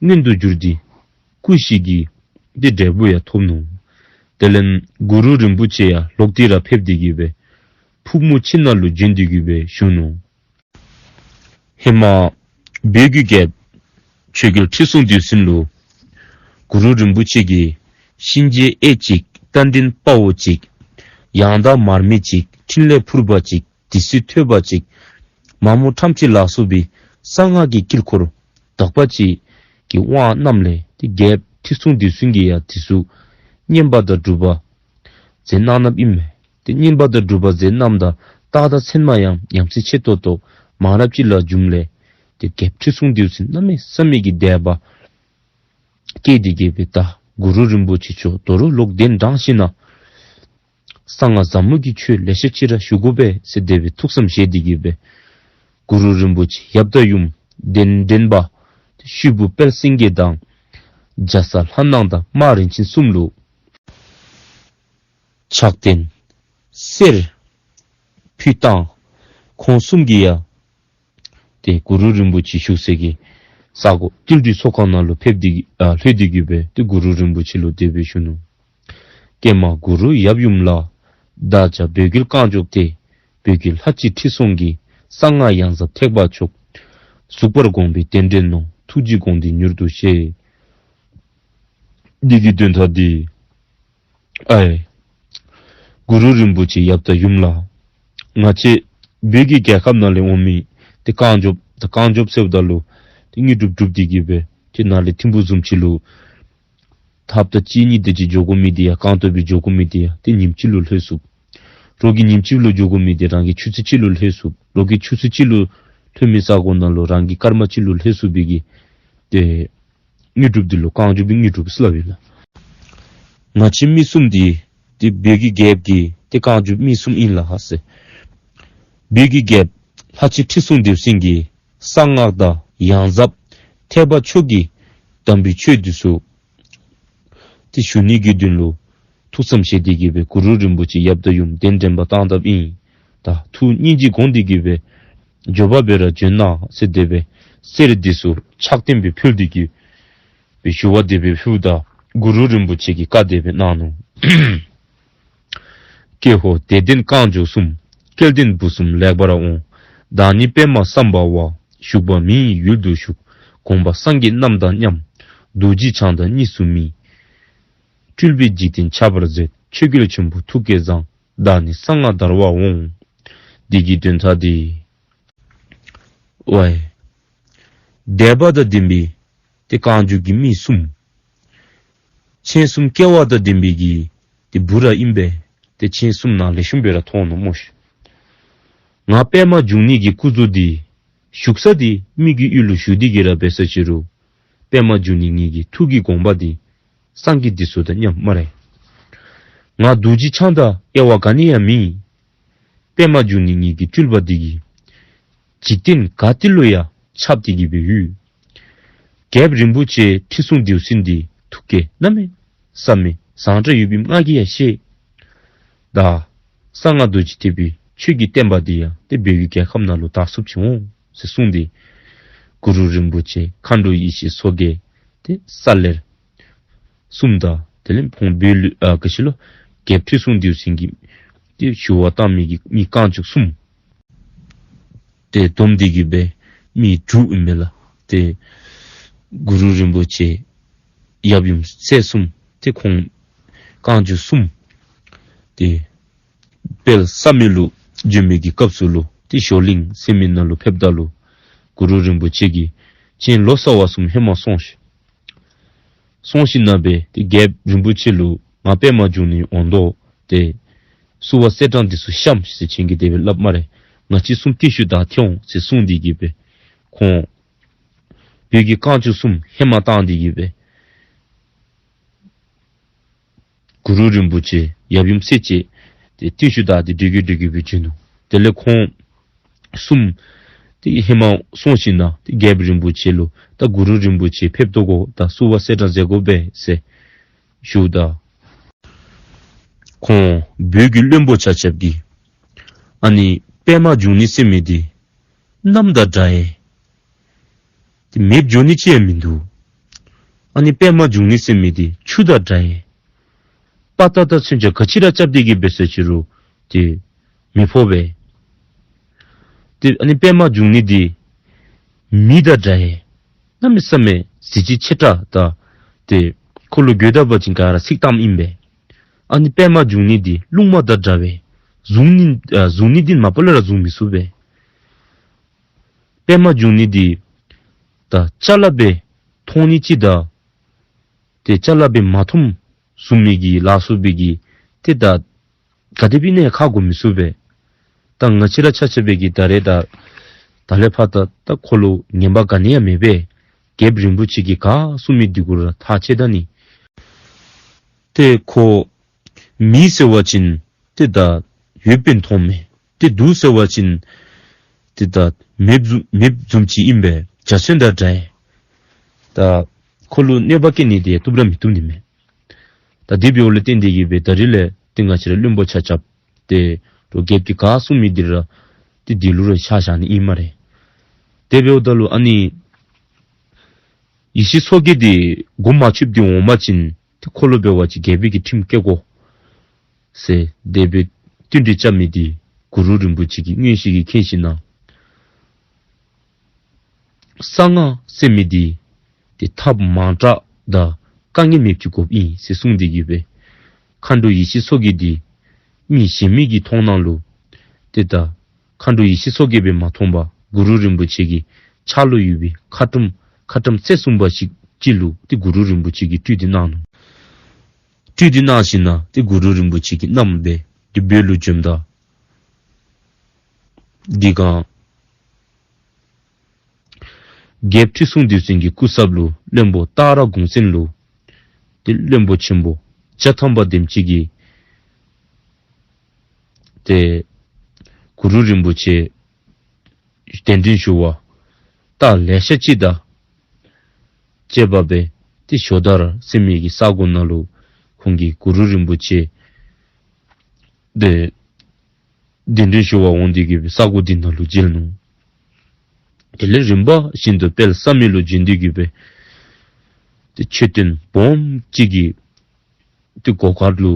མངོན་དུ་གྱུར་ཏེ་སྐུ་བཞི་གི་ཏེ་འབྲས་བུ་ཡང་ཐོབ་ནུག། དེ་ལས་གུ་རུ་རིན་པོ་ཆེ་ཡང་ལོག་སྟེ་ར་ཕེབས་ཏེ་གི་སྦེ་ཕུག་མོ་ཆེ་ནང་ལུ་བྱོན་ཏེ་གི་སྦེ་བཞུགས་ནུག། ཧེ་མ་བོད་ཀྱི་རྒྱལཔོ་ཆོས་རྒྱལ་ཁྲི་སྲོང་ལྡེའུ་བཙན་ལུ་གུ་རུ་རིན་པོ་ཆེ་གིས་གཤིན་རྗེ་ཨེ་གཅིག་རྟ་མགྲིན་དཔའ་བོ་གཅིག་ཡང་དག་མར་མེ་གཅིག་ཕྲིན་ལས་ཕུར་པ་གཅིག་དེ་སྲིད་ཐོས་པ་གཅིག་མ་མོ་ཁྲམ་ཆེན་ལ་སོགས་པའི་གསང་སྔགས་ཀྱི་དཀྱིལ་འཁོར་དག་པ་ཅིག་གི་དབང་གནངམ་ལས་ཏེ་རྒྱལཔོ་ཁྲི་སྲོང་ལྡེའུ་བཙན་གྱིས་ཡང་དེ་ཚུ་བསྙེན་པ་དང་སྒྲུབ་པ་མཛད་གནང་གནངམ་ཨིན་མས། ཏེ་བསྙེན་པ་དང་སྒྲུབ་པ་མཛད་གནངམ་ད་རྟགས་དང་མཚན་མ་ཡང་ཡ་མཚན་ཆེ་ཏོག་ཏོ་མང་རབས་ཅིག་ལ་བྱུངམ་ལས་ཏེ་རྒྱལཔོ་ཁྲི་སྲོང་ལྡེའུ་བཙན་གནམ་མེད་ས་མེད་ཀྱི་དད་པ་སྐྱེས་ཏེ་གི་སྦེ་ད་གུ་རུ་རིན་པོ་ཆེ་མཆོག་དོ་རུང་ལོག་གདན་དྲངས་ཞིནམ་གསང་སྔགས་ཟབ་མོ་གི་ཆོས་ལེ་ཤ་ཅིག་ར་ཞུ་དགོ་པས་ཟེར་དེ་སྦེ་ཐུགས་བསམ་བཞེས་ཏེ་གི་སྦེ་གུ་རུ་རིན་པོ་ཆེ་ཡབ་དང་ཡུམ་གདན་འདྲེན་པ་ཤུད་པུ་དཔལ་སེང་གེ་དང་རྒྱ་ཚ་ལྷ་ནང་དང་རྨ་རིན་ཆེན་གསུམ་ལུ་ཕྱག་རྟེན་གསེར་ཕུལ་བཏང་། ཁོང་གསུམ་གྱིས་ཡང་ཏེ་གུ་རུ་རིན་པོ་ཆེ་བཞུགས་སའི་གི་ས་གོ་ཏིལ་འབྲུའི་ཚོགས་ཁང་ནང་ལུ་ཕེབས་ཏེ་ཨ་ལྷོད་དེ་གི་སྦེ་ཏེ་གུ་རུ་རིན་པོ་ཆེ་ལུ་དེ་སྦེ་ཞུ་ནུག། ཀྱེ་མ་གུ་རུ་ཡབ་ཡུམ་ལ། བདག་ཅག་བོད་ཀྱི་རྐང་མགྱོགས་ཏེ། བོད་ཀྱི་ལྷ་གཅིག་ཁྲི་སྲོང་གི། གསང་སྔགས་ཡང་ཟབ་ཐེག་པ་མཆོག། གཟུགས་པར་དགོངས་པའི་རྟེན་འབྲེལ་ནོ། ཐུགས་རྗེས་དགོངས་ཏེ་མྱུར་དུ་བཞེས། འདི་གི་དོན་དག་འདི་ཨའི་གུ་རུ་རིན་པོ་ཆེ་ཡབ་དང་ཡུམ་ལ། ང་བཅས་བོད་ཀྱི་རྒྱལ་ཁབ་ནང་ལས་འོང་མི་ཏེ་རྐང་མགྱོགས་ད་རྐང་མགྱོགས་ཟེརཝ་ད་ལུ་ཏེ་དངོས་གྲུབ་སྒྲུབ་སྟེ་གི་སྦེ་ཏེ་ནཱ་ལས་ཐིམ་ཕུག་བཟུམ་ཅིག་ལུ་ཐབ་ད་གཅིག་གཉིས་དེ་ཅིག་འགྱོ་དགོ་མི་དེ་ཡང་རྐང་སྟོང་སྦེ་འགྱོ་དགོ་མི་དེ་ཡང་ཏེ་ཉིནམ་གཅིག་ལུ་ལྷོད་ཚུགས། རོགས་ཀྱིས་ཉིནམ་གཅིག་ལུ་འགྱོ་དགོ་མི་དེ་རང་གིས་ཆུ་ཚོད་གཅིག་ལུ་ལྷོད་ཚུགས། རོགས་ཀྱིས་ཆུ་ཚོད་གཅིག་ལུ་ལྷོད་མི་ས་གོ་ནང་ལུ་རང་གིས་སྐར་མ་གཅིག་ལུ་ལྷོད་ཚུགས་པའི་གི་ཏེ་དངོས་གྲུབ་འདི་ལུ་རྐང་མགྱོགས་པའི་དངོས་གྲུབ་ཟེར་སླབ་ཨིན་ལགས། ང་བཅས་མི་གསུམ་འདི་ཏེ་བོད་ཀྱི་རྒྱལཔོ་གི་ཏེ་རྐང་མགྱོགས་མི་གསུམ་ཨིན་ལགས་ཟེར། བོད་ཀྱི་རྒྱལཔོ་ལྷ་གཅིག་ཁྲི་སྲོང་ལྡེའུ་བཙན་གྱིས་གསང་སྔགས་དང་ཡང་ཟབ་ཐེག་པ་མཆོག་གི་དམ་པའི་ཆོས་འདི་ཚུ་ཏེ་ཞུ་ནི་གི་དོན་ལུ་ཐུགས་བསམ་བཞེས་ཏེ་གི་སྦེ་གུ་རུ་རིན་པོ་ཆེ་ཡབ་དང་ཡུམ་གདན་འདྲེན་པ་བཏང་དཔ་ཨིན། ད་ཐུགས་སྙིང་རྗེ་དགོངས་ཏེ་གི་སྦེ་མགྱོགས་པ་སྦེ་ར་བྱོན་གནང་ཟེར་དེ་སྦེ་གསེར་འདི་ཚུ་ཕྱག་རྟེན་སྦེ་ཕུལ་ཏེ་གི་སྦེ་ཞུ་བ་དེ་སྦེ་ཕུལཝ་ད་གུ་རུ་རིན་པོ་ཆེ་གིས་བཀའ་དེ་སྦེ་གནང་ནུག། ཀྱེ་ཧོ་དད་ལྡན་རྐང་མགྱོགས་གསུམ། སྐལ་ལྡན་བུ་གསུམ་ལེགས་པར་འོང་། བདག་ནི་པདྨ་སམྦྷ་ཝ། བཞུགས་པ་མི་ཡི་ཡུལ་དུ་བཞུགས། དགོངས་པ་སངས་རྒྱས་རྣམས་དང་མཉམ། རྡོ་རྗེ་འཆང་དང་གཉིས་སུ་མེད། སྤྲུལ་པའི་འཇིག་རྟེན་ཁྱབ་པར་མཛད། ཆོས་རྒྱལ་ཆེན་པོ་ཐུགས་ཀྱི་བཟང་། བདག་ནི་གསང་སྔགས་དར་བར་འོང་། འདི་གི་དོན་དག་འདི། ཝའི། དད་པ་དང་ལྡན་པའི་ཏེ་རྐང་མགྱོགས་ཀྱི་མི་གསུམ། མཚན་གསུམ་སྐལ་བ་དང་ལྡན་པའི་གི་ཏེ་བུ་ར་ཨིན་པས། ཏེ་མཚན་གསུམ་ནང་ལེགས་ཤོམ་སྦེ་ར་མཐོང་ནུག་སྨོ་ཤིག། ང་པདྨ་འབྱུང་གནས་ཀྱི་སྐུ་གཟུགས་འདི་བཞུགས་ས་འདི་མི་གི་ཡུལ་ལུ་བཞུགས་ཏེ་གི་ར་འབད་ས་ཅི་རུང་པདྨ་འབྱུང་གནས་ངེ་གི་ཐུགས་ཀྱི་དགོངས་པ་འདི་སངས་རྒྱས་འདི་ཚུ་དང་མཉམ་སྨ་རེ། ང་རྡོ་རྗེ་འཆང་དང་དབྱེ་བ་ག་ནི་ཡང་མེད། པདྨ་འབྱུང་གནས་ངེ་གི་སྤྲུལ་པ་འདི་གིས་འཇིག་རྟེན་ག་ཏེ་ལུ་ཡང་ཁྱབ་སྟེ་གི་སྦེ་ཡོད། རྒྱལཔོ་རིན་པོ་ཆེ་ཁྲི་སྲོང་ལྡེའུ་བཙན་འདི་ཐུགས་ཀྱི་གནམ་མེད་ས་མེད་བཟང་དྲགས་ཡོདཔ་ཨིནམ་ང་གིས་ཡང་ཤེས། ད་གསང་སྔགས་རྡོ་རྗེ་ཐེག་པའི་ཆོས་ཀྱི་བསྟན་པ་འདི་ཡང་ཏེ་བོད་ཀྱི་རྒྱལ་ཁམས་ནང་ལུ་དར་ཚུགསཔ་ཅིག་འོང་ཟེར་གསུངས་ཏེ། གུ་རུ་རིན་པོ་ཆེ་མཁའ་འགྲོ་ཡེ་ཤེས་མཚོ་རྒྱལ་ཏེ་ས་ལེར་གསུམ་དང་དེ་ལས་ཁོང་བོད་ལུ་ཨ་ག་ཅི་ལོ་རྒྱལཔོ་ཁྲི་སྲོང་ལྡེའུ་བཙན་གྱིས་ཏེ་ཞུ་བ་བཏང་མི་གི་མི་རྐང་མགྱོགས་གསུམ། ཏེ་བསྡོམས་ཏེ་གི་སྦེ་མི་དྲུག་ཨིན་མས་ལགས། ཏེ་གུ་རུ་རིན་པོ་ཆེ་ཡབ་ཡུམ་སྲས་གསུམ་ཏེ་ཁོང་རྐང་མགྱོགས་གསུམ་ཏེ་དཔལ་བསམ་ཡས་ལུ་བྱོན་མི་གི་སྐབས་སུ་ལུ་ཏེ་ཞོ་གླིང་ཟེར་མི་ནང་ལུ་ཕེབས་ད་ལུ་གུ་རུ་རིན་པོ་ཆེ་གིས་ཁྱེད་ལོ་ཙཱ་བ་གསུམ་ཧེ་མ་སོང་ཤིག། སོང་ཞིནམ་ལས་ཏེ་རྒྱལཔོ་རིན་པོ་ཆེ་ལུ་ང་པདྨ་འབྱུང་གནས་འོང་དོ། ཏེ་བསུ་བ་གསེར་སྲང་འདི་ཚུ་བཤམས་ཟེར་ཁྱེད་ཀྱིས་དེ་སྦེ་སླབ་སྨ་རེ། ང་བཅས་གསུམ་ཏེ་ཤུལ་བདའ་སྟེ་འོང་ཟེར་གསུངས་ཏེ་གི་སྦེ་ཁོང་བོད་ཀྱི་རྐང་མགྱོགས་གསུམ་ཧེ་མ་བཏང་སྟེ་གི་སྦེ་གུ་རུ་རིན་པོ་ཆེ་ཡབ་ཡུམ་སྲས་བཅས་ཏེ་ཏེ་ཤུལ་བདའ་སྟེ་འགྲོ་གི་འགྲོ་གི་སྦེ་བྱོན་ནུག། དེ་ལས་ཁོང་གསུམ་ཏེ་ཧེ་མ་སོང་ཞིནམ་ལས་ཏེ་རྒྱལཔོ་རིན་པོ་ཆེ་ལུ་ད་གུ་རུ་རིན་པོ་ཆེ་ཕེབས་དོ་གོ། ད་བསུ་བ་གསེར་སྲང་མཛད་དགོ་པས་ཟེར་ཞུཝ་ད་ཁོང་བོད་ཀྱི་བློན་པོ་ཆ་ཁྱབ་ཀྱིས་ཨ་ནི་པདྨ་འབྱུང་གནས་ཟེར་མི་འདི་གནམ་དང་འདྲ་ཡི། ཏེ་མེདཔ་འགྱོ་ནི་ཅིག་ཡང་མིན་འདུག། ཨ་ནི་པདྨ་འབྱུང་གནས་ཟེར་མི་འདི་ཆུ་དང་འདྲ་ཡི། དཔའ་རྟགས་དང་མཚོན་ཆ་ག་ཅི་ར་རྐྱབ་སྟེ་གི་འབད་ཟེར་ཅི་རུང་ཏེ་མི་ཕོག་པས། ཏེ་ཨ་ནི་པདྨ་འབྱུང་གནས་འདི་མེ་དང་འདྲ་ཡི། གནམ་མེད་ས་མེད་གཟི་བརྗིད་ཆེ་དྲགས་དང་ཏེ་ཁོ་ལུ་འགྱོད་ད་པ་ཅིན་ག་ར་ཚིག་གཏམ་ཨིན་པས། ཨ་ནི་པདྨ་འབྱུང་གནས་འདི་རླུང་མ་དང་འདྲ་བས། བཟུང་ནི་ཨ་བཟུང་ནི་འདི་མ་པ་ལས་ར་བཟུང་མི་ཚུགས་པས། པདྨ་འབྱུང་གནས་འདི་ད་ཅ་ལ་སྦེ་མཐོང་ནི་ཅིག་དང་ཏེ་ཅ་ལ་སྦེ་མ་མཐོངམ་བཟུང་མི་གི་ལ་སོགས་པའི་གི་ཏེ་ད་ག་དེ་སྦེ་ཨིན་ན་ཡང་ཁ་གོ་མི་ཚུགས་པས། ད་ང་བཅས་ར་ཆ་ཁྱབ་སྦེ་གི་ད་རེས་ད་ད་ལས་ཕར་ད་ད་ཁོ་ལུ་ངན་པ་ག་ནི་ཡང་མེད་པས། རྒྱལཔོ་རིན་པོ་ཆེ་གིས་ག་གསུངས་མི་འདི་གུ་ར་ཐག་བཅད་ད་ནི། ཏེ་ཁོ་མེད་ཟེར་བ་ཅིན་ཏེ་ད་ཡོདཔ་སྦེ་མཐོངམ་མས། ཏེ་འདུག་ཟེར་བ་ཅིན་ཏེ་ད་མེདཔ་བཟུམ་མེདཔ་བཟུམ་ཅིག་ཨིན་པས། འཇའ་ཚོན་དང་འདྲ་ཡི། ད་ཁོ་ལུ་གནོད་པ་བཀལ་ནི་འདི་བཏུབ་ར་མི་བཏུབ་ནི་མས། ད་དེ་འབདཝ་ལས་བརྟེན་ཏེ་གི་སྦེ་ད་རིས་ལས་ཏེ་ང་བཅས་ར་བློན་པོ་ཆ་ཁྱབ་ཏེ་རོགས་རྒྱལཔོ་གིས་ག་གསུངས་མི་འདི་ར་ཏེ་འདི་ལུ་ར་ཆ་བཞག་ནི་ཨིན་སྨ་རེ། དེ་འབདཝ་ད་ལུ་ཨ་ནི་ཡེ་ཤེས་མཚོ་རྒྱལ་འདི་མགུ་མ་ཆུདཔ་འདི་འོང་པ་ཅིན་ཏེ་ཁོ་ལུ་འབད་བ་ཅིན་རྒྱལ་པོའི་གི་ཁྲིམས་བཀལ་དགོ་ཟེར་དེ་སྦེ་བསྟུན་གྲོས་རྐྱབ་མི་འདི་གུ་རུ་རིན་པོ་ཆེ་གིས་མངོན་ཤེས་ཀྱིས་མཁྱེན་ཞིནམ་ལས་གསང་སྔགས་ཟེར་མི་འདི་ཏེ་ཐབས་མང་དྲགས་དང་དཀའ་ངལ་མེདཔ་ཅིག་དགོཔ་ཨིན་ཟེར་གསུངས་ཏེ་གི་སྦེ་མཁའ་འགྲོ་ཡེ་ཤེས་མཚོ་རྒྱལ་འདི་མི་གཞན་མི་གི་མཐོང་སྣང་ལུ་ཏེ་ད་མཁའ་འགྲོ་ཡེ་ཤེས་མཚོ་རྒྱལ་སྦེ་མ་མཐོང་པར་གུ་རུ་རིན་པོ་ཆེ་གི་ཕྱག་ལུ་ཡོད་པའི་ཁ་ཊྭཱཾ་ཁ་ཊྭཱཾ་རྩེ་གསུམ་པ་ཅིག་ཅིག་ལུ་ཏེ་གུ་རུ་རིན་པོ་ཆེ་གིས་སྤྲུལ་ཏེ་གནང་ནུག། སྤྲུལ་ཏེ་གནང་ཞིནམ་ལས་ཏེ་གུ་རུ་རིན་པོ་ཆེ་གིས་བསྣམས་སྦེ་ཏེ་བོད་ལུ་བྱོནམ་ད་དེ་སྒང་རྒྱལཔོ་ཁྲི་སྲོང་ལྡེའུ་བཙན་གྱི་སྐུ་ཚབ་ལུ་བློན་པོ་སྟག་ར་གུང་སེང་ལུ་ཏེ་བློན་པོ་ཆེན་པོ་བརྒྱ་ཐམ་པ་དེམ་ཅིག་གིས་ཏེ་གུ་རུ་རིན་པོ་ཆེ་གདན་འདྲེན་ཞུ་བར་རྟ་ལེ་ཤ་ཅིག་དང་བཅས་པ་སྦེ་ཏེ་ཞོ་དར་ཟེར་མི་གི་ས་གོ་ནང་ལུ་ཁོང་གིས་གུ་རུ་རིན་པོ་ཆེ་ཏེ་གདན་འདྲེན་ཞུ་བར་འོང་སྟེ་གི་སྦེ་ས་གོ་འདི་ནང་ལུ་མཇལ་ནུག། དེ་ལས་རིམ་པ་བཞིན་དུ་དཔལ་བསམ་ཡས་ལུ་བྱོན་ཏེ་གི་སྦེ་ཏེ་མཆོད་རྟེན་སྦོམ་ཅིག་གི་ཏེ་སྒོ་ཁར་ལུ་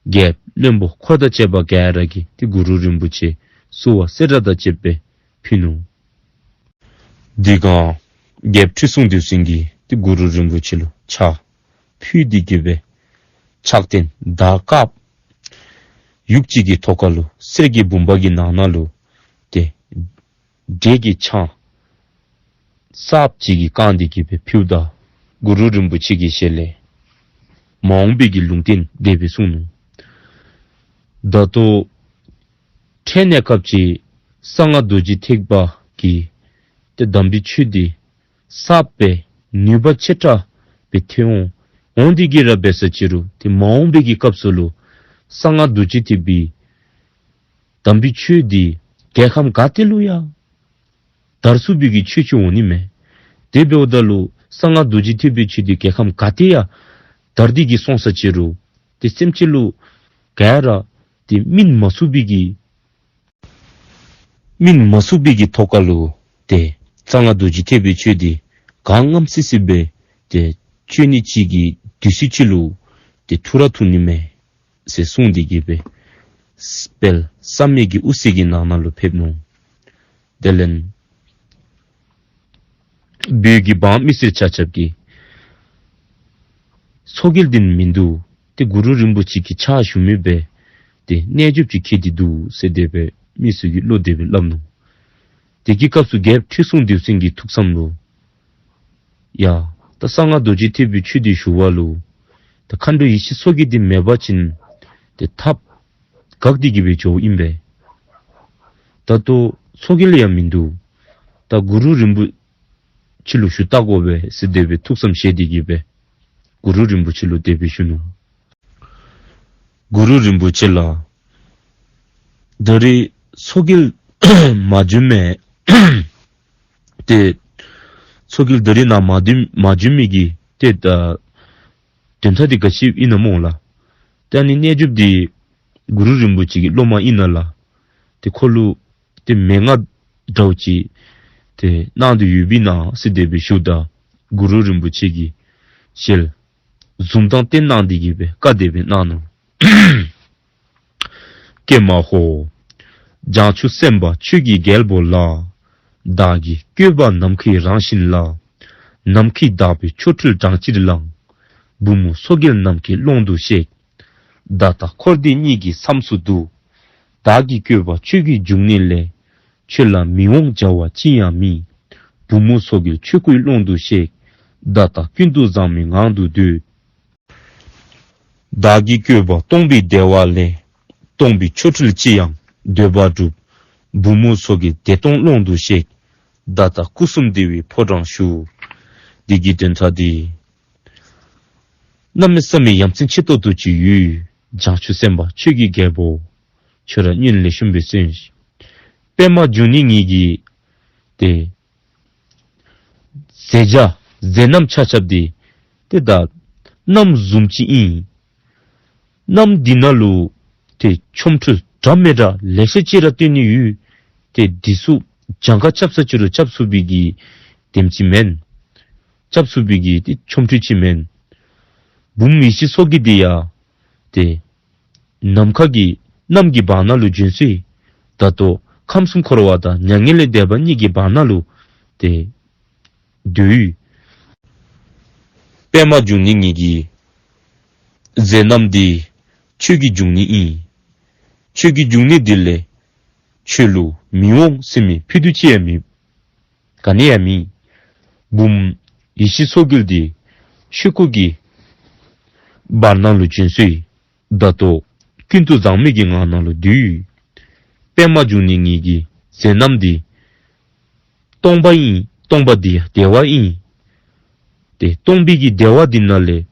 རྒྱལཔོ་བློན་པོ་འཁོར་དང་བཅས་པ་ག་ར་གིས་ཏེ་གུ་རུ་རིན་པོ་ཆེ་བསུ་བ་གསེར་སྲང་དང་བཅས་པ་ཕུལ་ནུག། དེ་སྒང་རྒྱལཔོ་ཁྲི་སྲོང་ལྡེའུ་བཙན་གྱིས་ཏེ་གུ་རུ་རིན་པོ་ཆེ་ལུ་ཕྱག་ཕུལ་ཏེ་གི་སྦེ་ཕྱག་རྟེན་དར་དཀརཔོ་ཡུག་གཅིག་གི་ཐོག་ཁར་ལུ་གསེར་གྱི་བུམ་པ་གི་ནང་ན་ལུ་ཏེ་འབྲས་ཀྱི་ཆང་ གསརཔ་ཅིག་གིས་བཀང་སྟེ་གི་སྦེ་ཕུལཝ་ད་གུ་རུ་རིན་པོ་ཆེ་གི་ཞལ་ལས་མ་འོངས་པའི་གི་ལུང་བསྟན་དེ་སྦེ་གསུངས་ནུག། ད་ལྟོ་འཕྲལ་གནས་སྐབས་ཅིག་གསང་སྔགས་རྡོ་རྗེ་ཐེག་པ་གི་ཏེ་དམ་པའི་ཆོས་འདི་གསརཔ་སྦེ་ནུས་པ་ཆེ་དྲགས་སྦེ་ཐོན་འོང་། འོང་སྟེ་གི་ར་འབད་ས་ཅི་རུང་ཏེ་མ་འོངས་པའི་གི་སྐབས་སུ་ལུ་གསང་སྔགས་རྡོ་རྗེ་ཐེག་པའི་དམ་པའི་ཆོས་འདི་རྒྱལ་ཁམས་ག་ཏེ་ལུ་ཡང་དར་ཚུགས་པའི་གི་ཆོས་ཅིག་འོང་ནི་མས། དེ་འབདཝ་ད་ལུ་གསང་སྔགས་རྡོ་རྗེ་ཐེག་པའི་ཆོས་འདི་རྒྱལ་ཁམས་ག་ཏེ་ཡང་དར་ཏེ་གི་སོང་ས་ཅི་རུང་ཏེ་སེམས་ཅན་ལུ་ག་ར་ཏེ་སྨིན་མ་ཚུགས་པའི་གི་སྨིན་མ་ཚུགས་པའི་གི་ཐོག་ཁ་ལུ་ཏེ་གསང་སྔགས་རྡོ་རྗེ་ཐེག་པའི་ཆོས་འདི་ག་ངམ་སི་སི་སྦེ་ཏེ་ཆོས་ཉིད་ཅིག་གི་དུས་ཚོད་ཅིག་ལུ་ཏེ་ཐུགས་ར་ཐུག་ནི་མས་ཟེར་གསུངས་ཏེ་གི་སྦེ་དཔལ་བསམ་ཡས་ཀྱི་དབུ་རྩེ་གི་ནང་ན་ལུ་ཕེབས་ནུག། དེ་ལས་བོད་ཀྱི་འབངས་མི་སེར་ཆ་ཁྱབ་ཀྱིས་མཚོ་རྒྱལ་འདི་ནི་མིན་འདུག། ཏེ་གུ་རུ་རིན་པོ་ཆེ་གི་ཕྱག་ཞུ་མི་སྦེ་ཏེ་རྣལ་འབྱོརཔ་ཅིག་འཁྱིད་དེ་འདུག་ཟེར་དེ་སྦེ་མི་ཚུ་གིས་བློ་དེ་སྦེ་སླབ་ནུག། དེ་གི་སྐབས་སུ་རྒྱལཔོ་ཁྲི་སྲོང་ལྡེའུ་བཙན་གྱི་ཐུགས་བསམ་ལུ་ཡ་ད་གསང་སྔགས་རྡོ་རྗེ་ཐེག་པའི་ཆོས་འདི་ཞུ་བ་ལུ་ད་མཁའ་འགྲོ་ཡེ་ཤེས་མཚོ་རྒྱལ་འདི་མེད་པ་ཅིན་ཏེ་ཐབས་འགག་སྟེ་གི་སྦེ་འགྱོཝ་ཨིན་པས། ད་ལྟོ་མཚོ་རྒྱལ་ཡང་མིན་འདུག། ད་གུ་རུ་རིན་པོ་ཆེ་ལུ་ཞུ་བལྟ་དགོ་པས་ཟེར་དེ་སྦེ་ཐུགས་བསམ་བཞེས་ཏེ་གི་སྦེ་གུ་རུ་རིན་པོ་ཆེ་ལུ་དེ་སྦེ་ཞུ་ནུག། གུ་རུ་རིན་པོ་ཆེ་ལགས། ད་རེས་མཚོ་རྒྱལ་མ་བྱོན་མི་ཏེ་མཚོ་རྒྱལ་ད་རེས་ནཱ་མ་བྱོན་མ་བྱོན་མི་གི་ཏེ་ད་དོན་དག་འདི་ག་ཅི་ཨིན་ན་སྨོ་ལགས། ཏེ་ཨ་ནི་རྣལ་འབྱོརཔ་འདི་གུ་རུ་རིན་པོ་ཆེ་གི་སློབ་མ་ཨིན་ན་ལགས། ཏེ་ཁོ་ལུ་ཏེ་མན་ངག་འདྲཝ་ཅིག་ཏེ་གནང་དོ་ཡོདཔ་ཨིན་ན་ཟེར་དེ་སྦེ་ཞུཝ་ད་གུ་རུ་རིན་པོ་ཆེ་གིས་ཞལ་འཛུམ་མདངས་སྟོན་གནང་སྟེ་གི་སྦེ་བཀའ་དེ་སྦེ་གནང་ནུག། ཀྱེ་མ་ཧོ། བྱང་ཆུབ་སེམས་དཔའ་ཆོས་ཀྱི་རྒྱལ་པོ་ལགས། བདག་གིས་བསྐོས་པ་ནམ་མཁའི་རང་བཞིན་ལ། ནམ་མཁའི་བདག་པོས་ཆོ་འཕྲུལ་གྲངས་ཅིར་བླངས། བུ་མོ་མཚོ་རྒྱལ་ནམ་མཁའི་ཀློང་དུ་གཤེགས། ད་ལྟ་འཁོར་འདས་གཉིས་ཀྱི་མཚམས་སུ་འདུག། བདག་གིས་བསྐོས་པ་ཆོས་ཀྱི་འབྱུང་གནས་ལས། ཁྱོད་ལ་མི་འོང་བྱ་བ་ཅི་ཡང་མེད། བུ་མོ་མཚོ་རྒྱལ་ཆོས་སྐུའི་ཀློང་དུ་གཤེགས། ད་ལྟ་ཀུན་ཏུ་བཟང་མོའི་ངང་དུ་སྡོད། བདག་གིས་བསྐོས་པ་སྟོང་པའི་བདེ་བ་ལས། སྟོང་པའི་ཆོ་འཕྲུལ་ཅི་ཡང་འདོད་པ་འགྲུབ། བུ་མོ་མཚོ་རྒྱལ་བདེ་སྟོང་ཀློང་དུ་གཤེགས། ད་ལྟ་སྐུ་གསུམ་བདེ་བའི་ཕོ་བྲང་བཞུགས། འདི་གི་དོན་དག་འདི་གནམ་མེད་ས་མེད་ཡ་མཚན་ཆེ་ཏོག་ཏོ་ཅིག་ཡོད། བྱང་ཆུབ་སེམས་དཔའ་ཆོས་ཀྱི་རྒྱལ་པོ། ཁྱོད་ར་སྙན་ལེགས་ཤོམ་སྦེ་གསན་ཤིག། པདྨ་འབྱུང་གནས་ངེད་ཀྱི་ཏེ་མཛད་བྱ་མཛད་རྣམ་ཆ་ཁྱབ་འདི་ཏེ་ད་གནམ་བཟུམ་ཅིག་ཨིན། གནམ་འདི་ནང་ལུ་ཏེ་ཆོ་འཕྲུལ་འདྲ་མི་འདྲཝ་ལེ་ཤ་ཅིག་ར་སྟོན་ནི་ཡོད། ཏེ་འདི་ཚུ་གྱངས་ཁ་རྐྱབ་ས་ཅི་རུང་རྐྱབ་ཚུགས་པའི་གི་དེམ་ཅིག་མེན། རྐྱབ་ཚུགས་པའི་གི་ཏེ་ཆོ་འཕྲུལ་ཅིག་མེན། བུམོ་ཡེ་ཤེས་མཚོ་རྒྱལ་འདི་ཡང་ཏེ་ནམ་མཁའ་གི་གནམ་གྱི་བར་ན་ལུ་བྱོན་སོ་ཡི། ད་ལྟོ་ཁམས་གསུམ་འཁོར་བ་དང་མྱ་ངན་ལས་འདས་པ་གཉིས་ཀྱི་བར་ན་ལུ་ཏེ་སྡོད་ཡི། པདྨ་འབྱུང་གནས་ངེད་ཀྱི་མཛད་རྣམ་འདི་ཆོས་ཀྱི་འབྱུང་གནས་ཨིན། ཆོས་ཀྱི་འབྱུང་གནས་འདི་ལས་ཁྱོད་ལུ་མི་འོང་ཟེར་མི་ཕུད་རྡོག་ཅིག་ཡང་མེད། ག་ནི་ཡང་མེད། བུམོ་ཡེ་ཤེས་མཚོ་རྒྱལ་འདི་ཆོས་སྐུ་གི་བར་ན་ལུ་བྱོན་སོ་ཡི། ད་ལྟོ་ཀུན་ཏུ་བཟང་མོའི་གི་ངང་ན་ལུ་སྡོད་ཡི། པདྨ་འབྱུང་གནས་ངེད་ཀྱི་མཛད་རྣམ་འདི་སྟོང་པ་ཨིན། སྟོང་པ་འདི་ཡང་བདེ་བ་ཨིན། ཏེ་སྟོང་པའི་གི་བདེ་བ་འདི་ནང་ལས་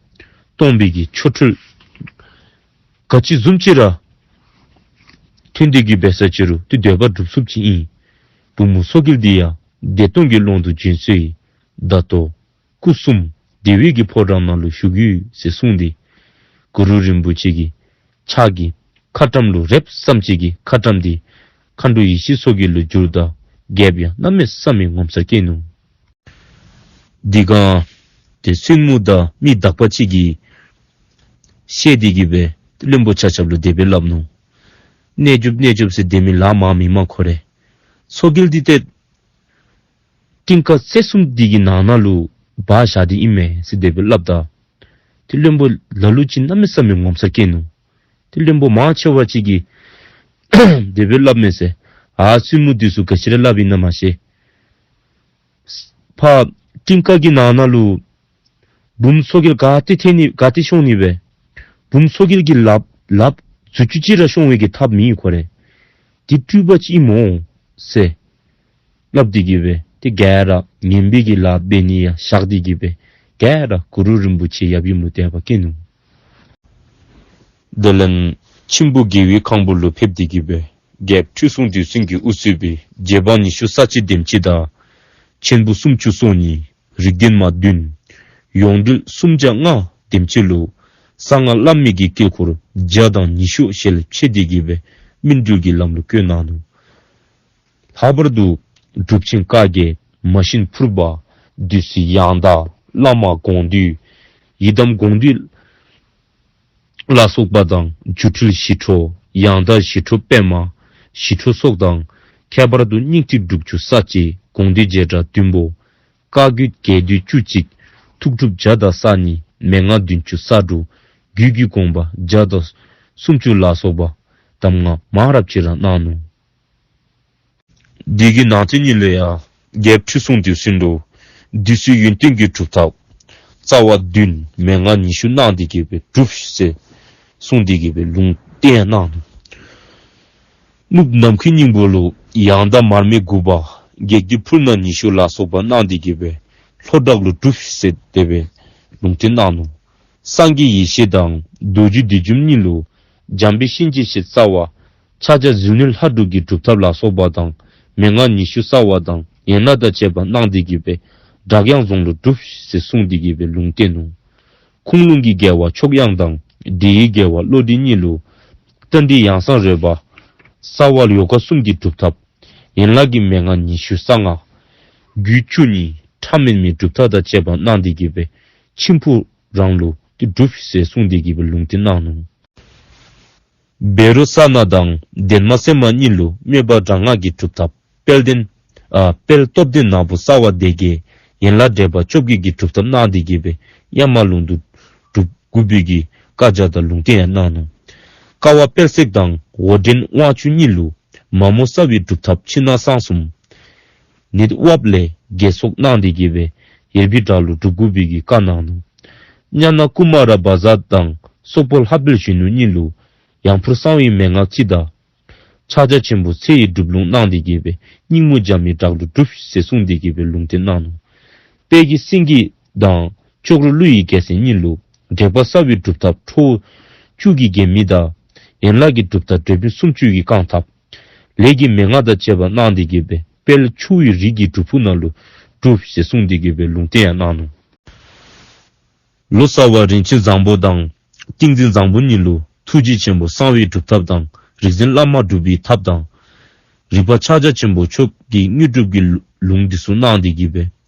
སྟོང་པའི་གི་ཆོ་འཕྲུལ་ག་ཅི་བཟུམ་ཅིག་ར་ཐོན་ཏེ་གི་འབད་ས་ཅི་རུང་ཏེ་འདོད་པ་འགྲུབ་ཚུགསཔ་ཅིག་ཨིན། བུམོ་མཚོ་རྒྱལ་འདི་ཡང་བདེ་སྟོང་གི་ཀློང་དུ་བྱོན་སོ་ཡི། ད་ལྟོ་སྐུ་གསུམ་བདེ་བའི་གི་ཕོ་བྲང་ནང་ལུ་བཞུགས་ཡོད་ཟེར་གསུངས་ཏེ་གུ་རུ་རིན་པོ་ཆེ་གི་ཕྱག་གི་ཁ་ཊྭཱཾ་ལུ་རེགཔ་ཙམ་ཅིག་གིས་ཁ་ཊྭཱཾ་འདི་མཁའ་འགྲོ་ཡེ་ཤེས་མཚོ་རྒྱལ་ལུ་གྱུར་ད་རྒྱལཔོ་ཡང་གནམ་མེད་ས་མེད་ངོ་མཚར་སྐྱེས་ནུག། འདི་སྒང་ཏེ་བཙུན་མོ་དང་མི་དག་པ་ཅིག་གིས་བཤད་དེ་གི་སྦེ་བློན་པོ་ཆ་ཁྱབ་ལུ་དེ་སྦེ་སླབ་ནུག། རྣལ་འབྱོརཔ་རྣལ་འབྱོརཔ་ཟེར་དེ་མི་ལ་མ་མི་མ་ཁོ་རེ། མཚོ་རྒྱལ་འདི་ཏེ་གཏིང་ཁ་རྩེ་གསུམ་འདི་གི་ནང་ན་ལུ་སྦ་བཞག་སྟེ་ཨིན་མས་ཟེར་དེ་སྦེ་སླབ་ད། ཏེ་བློན་པོ་ལ་ལུ་ཅིག་གནམ་མེད་ས་མེད་ངོ་མཚར་སྐྱེས་ནུག། ཏེ་བློན་པོ་མང་ཆེ་བ་ཅིག་གིས་དེ་སྦེ་སླབ་མས་ཟེར། ཨ་བཙུན་མོ་འདི་ཚུ་ག་ཅི་ར་སླབ་ཨིན་ན་མ་ཤེས། ཕར་ཀྲིང་ཀ་གི་ནང་ན་ལུ་བུམོ་སོ་རྒྱལ་ག་ཏེ་ཐོན་ནི་ག་ཏེ་ཤོང་ནི་སྦེ། བུམོ་སོ་རྒྱལ་གྱི་ལགཔ་ལགཔ་མཛུབ་ཅུ་གཅིག་ར་ཤོང་བའི་གི་ཐབས་མེད་ཁོ་རེ། འདི་སྤྲུལ་པ་ཅིག་ཨིན་མོ་ཟེར་སླབ་སྟེ་གི་སྦེ་ཏེ་ག་ར་ངན་པའི་གི་ལཱ་འབད་ནི་ཡང་བཤགས་ཏེ་གི་སྦེ་ག་ར་གུ་རུ་རིན་པོ་ཆེ་ཡབ་ཡུམ་ལུ་དད་པ་སྐྱེས་ནུག། དེ་ལས་མཆིམས་ཕུ་རྒྱལ་བའི་ཁང་བུ་ལུ་ཕེབས་ཏེ་གི་སྦེ་རྒྱལཔོ་ཁྲི་སྲོང་ལྡེའུ་བཙན་གྱིས་དབུ་གཙོས་པའི་རྗེ་འབངས་ཉི་ཤུ་རྩ་གཅིག་དེམ་ཅིག་དང་ཆེན་པོ་སུམ་ཅུ་སོ་གཉིས། རིགས་ལྡན་མ་བདུན། ཡོངས་འབྲེལ་སུམ་བརྒྱ་ལྔ་དེམ་ཅིག་ལུ་གསང་སྔགས་བླ་མེད་ཀྱི་དཀྱིལ་འཁོར་བརྒྱ་དང་ཉི་ཤུ་ཞལ་ཕྱེ་སྟེ་གི་སྦེ་སྨིན་གྲོལ་གྱི་ལམ་ལུ་བཀོད་གནང་ནུག། ལྷག་པར་དུ་གྲུབ་ཆེན་བཀའ་བརྒྱད་མ་གཤིན་ཕུར་པ་བདུད་རྩི་ཡང་དག་བླ་མ་དགོངས་འདུས་ཡི་དམ་དགོངས་འདུས་ལ་སོགས་པ་དང་སྒྱུ་འཕྲུལ་ཞི་ཁྲོ་ཡང་དག་ཞི་ཁྲོ་པདྨ་ཞི་ཁྲོ་སོགས་དང་ཁྱད་པར་དུ་སྙིང་ཐིག་དྲུག་ཅུ་རྩ་གཅིག་དགོངས་འདུས་བྱེ་བྲག་བདུན་པོ། བཀའ་བརྒྱུད་རྒྱས་བསྡུས་བཅུ་གཅིག། ཐུགས་སྒྲུབ་བརྒྱ་དང་རྩ་གཉིས། མན་ངག་བདུན་ཅུ་རྩ་དྲུག། རྒྱུད་ཀྱི་དགོངས་པ་བརྒྱ་དང་སུམ་ཅུ་ལ་སོགས་པ་གདམས་ངག་མང་རབས་ཅིག་ར་གནང་ནུག། དེ་གི་ནང་དོན་ཉིད་ལུ་ཡང་རྒྱལཔོ་ཁྲི་སྲོང་ལྡེའུ་བཙན་ལུ་བདུད་རྩི་ཡོན་ཏན་གྱི་སྒྲུབ་ཐབས་རྩ་བ་བདུན་མན་ངག་ཉི་ཤུ་གནང་སྟེ་གི་སྦེ་སྒྲུབས་ཟེར་གསུངས་ཏེ་གི་སྦེ་ལུང་བསྟན་གནང་ནུག། གནུབས་ནམ་མཁའི་སྙིང་པོ་ལུ་ཡང་དག་མར་མེ་དགུ་པ་བགེགས་ཀྱི་ཕུར་ནག་ཉི་ཤུ་ལ་སོགས་པ་གནང་སྟེ་གི་སྦེ་ལྷོ་བྲག་ལུ་སྒྲུབས་ཟེར་དེ་སྦེ་ལུང་བསྟན་གནང་ནུག། སངས་རྒྱས་ཡེ་ཤེས་དང་རྡོ་རྗེ་བདུད་འཇོམས་གཉིས་ལུ་འཇམ་དཔལ་གཤིན་རྗེ་ཞེས་རྩ་བ་ཕྱག་རྒྱ་ཟིལ་གནོན་ལྷ་དྲུག་གི་སྒྲུབ་ཐབས་ལ་སོགས་པ་དང་མན་ངག་ཉི་ཤུ་རྩ་བ་དང་ཡན་ལག་དང་བཅས་པ་གནང་སྟེ་གི་སྦེ་བྲག་གཡང་རྫོང་ལུ་སྒྲུབས་ཟེར་གསུངས་ཏེ་གི་སྦེ་ལུང་བསྟན་ནུག། ཁུངས་ལུང་གི་རྒྱལ་བ་མཆོག་དབྱངས་དང་འབྲི་ཡི་རྒྱལ་བ་བློ་གྲོས་གཉིས་ལུ་རྟ་མགྲིན་ཡང་གསང་རོལ་པ་རྩ་བ་ཡོ་ག་གསུམ་གྱི་སྒྲུབ་ཐབས་ཡན་ལག་གི་མན་ངག་ཉི་ཤུ་རྩ་ལྔ་རྒྱུད་བཅུ་གཉིས་ཕྲ་མེན་མའི་སྒྲུབ་ཐབས་དང་བཅས་པ་གནང་སྟེ་གི་སྦེ་མཆིམས་ཕུ་རང་ལུ་ཏེ་སྒྲུབས་ཟེར་གསུངས་ཏེ་གི་སྦེ་ལུང་བསྟན་གནང་ནུག། བཻ་རོ་ཙ་ན་དང་འདན་མ་སྲན་མ་གཉིས་ལུ་དམོད་པ་དྲག་སྔགས་ཀྱི་སྒྲུབ་ཐབས་དཔལ་ལྡན་ཨ་དཔལ་སྟོབས་ལྡན་ནག་པོ་རྩ་བ་སྡེ་བརྒྱད་ཡན་ལག་བགྲེས་པ་བཅོ་བརྒྱད་ཀྱི་སྒྲུབ་ཐབས་གནང་སྟེ་གི་སྦེ་གཡའ་མ་ལུང་དུ་སྒྲུབ་དགོ་པའི་གི་བཀའ་རྒྱ་དང་ལུང་བསྟན་ཡང་གནང་ནུག། ཀ་བ་དཔལ་བརྩེགས་དང་འོ་འདྲེན་དབང་ཕྱུག་གཉིས་ལུ་མ་མོ་རྩ་བའི་སྒྲུབ་ཐབས་ཕྱི་ནང་གསང་གསུམ་ནད་དབབ་ལས་རྒྱལ་སོགས་གནང་སྟེ་གི་སྦེ་ཡེར་པའི་བྲག་ལུ་སྒྲུབ་དགོ་པའི་གི་བཀའ་གནང་ནུག། ཛྙཱ་ན་ཀུ་མ་ར་བཛྲ་དང་སོག་པོ་ལྷ་དཔལ་གཞོན་ནུ་གཉིས་ལུ་ཡང་ཕུར་གསང་བའི་མན་ངག་སྤྱི་དང་ཕྱག་རྒྱ་ཆེན་པོ་ཚེ་ཡི་སྒྲུབ་ལུང་གནང་སྟེ་གི་སྦེ་སྙིང་མོ་འཇམ་མི་བྲག་ལུ་སྒྲུབས་ཟེར་གསུངས་ཏེ་གི་སྦེ་ལུང་བསྟན་གནང་ནུག། དཔལ་གྱི་སེང་གེ་དང་ཅོག་རོ་ཀླུ་ཡི་རྒྱལ་མཚན་གཉིས་ལུ་དྲེགས་པ་རྩ་བའི་སྒྲུབ་ཐབས་ཁྲོ་བཅུ་གི་རྒྱན་མི་དང་ཡན་ལག་གི་སྒྲུབ་ཐབས་འབྲས་བུ་སུམ་ཅུ་གི་བསྐང་ཐབས་ལས་ཀྱི་མན་ངག་དང་བཅས་པ་གནང་སྟེ་གི་སྦེ་དཔལ་ཆུ་ཡི་རིགས་ཀྱི་སྒྲུབ་ཕུག་ནང་ལུ་སྒྲུབས་ཟེར་གསུངས་ཏེ་གི་སྦེ་ལུང་བསྟན་ཡང་གནང་ནུག། ལོ་ཙཱ་བ་རིན་ཆེན་བཟང་པོ་དང་ཏིང་འཛིན་བཟང་པོ་གཉིས་ལུ་ཐུགས་རྗེ་ཆེན་པོ་གསང་བའི་སྒྲུབ་ཐབས་དང་རིག་འཛིན་བླ་མ་སྒྲུབ་པའི་ཐབས་དང་རིག་པ་ཕྱག་རྒྱ་ཆེན་པོ་མཆོག་གི་དངོས་གྲུབ་ཀྱི་ལུང་འདི་ཚུ་གནང་སྟེ་གི་སྦེ་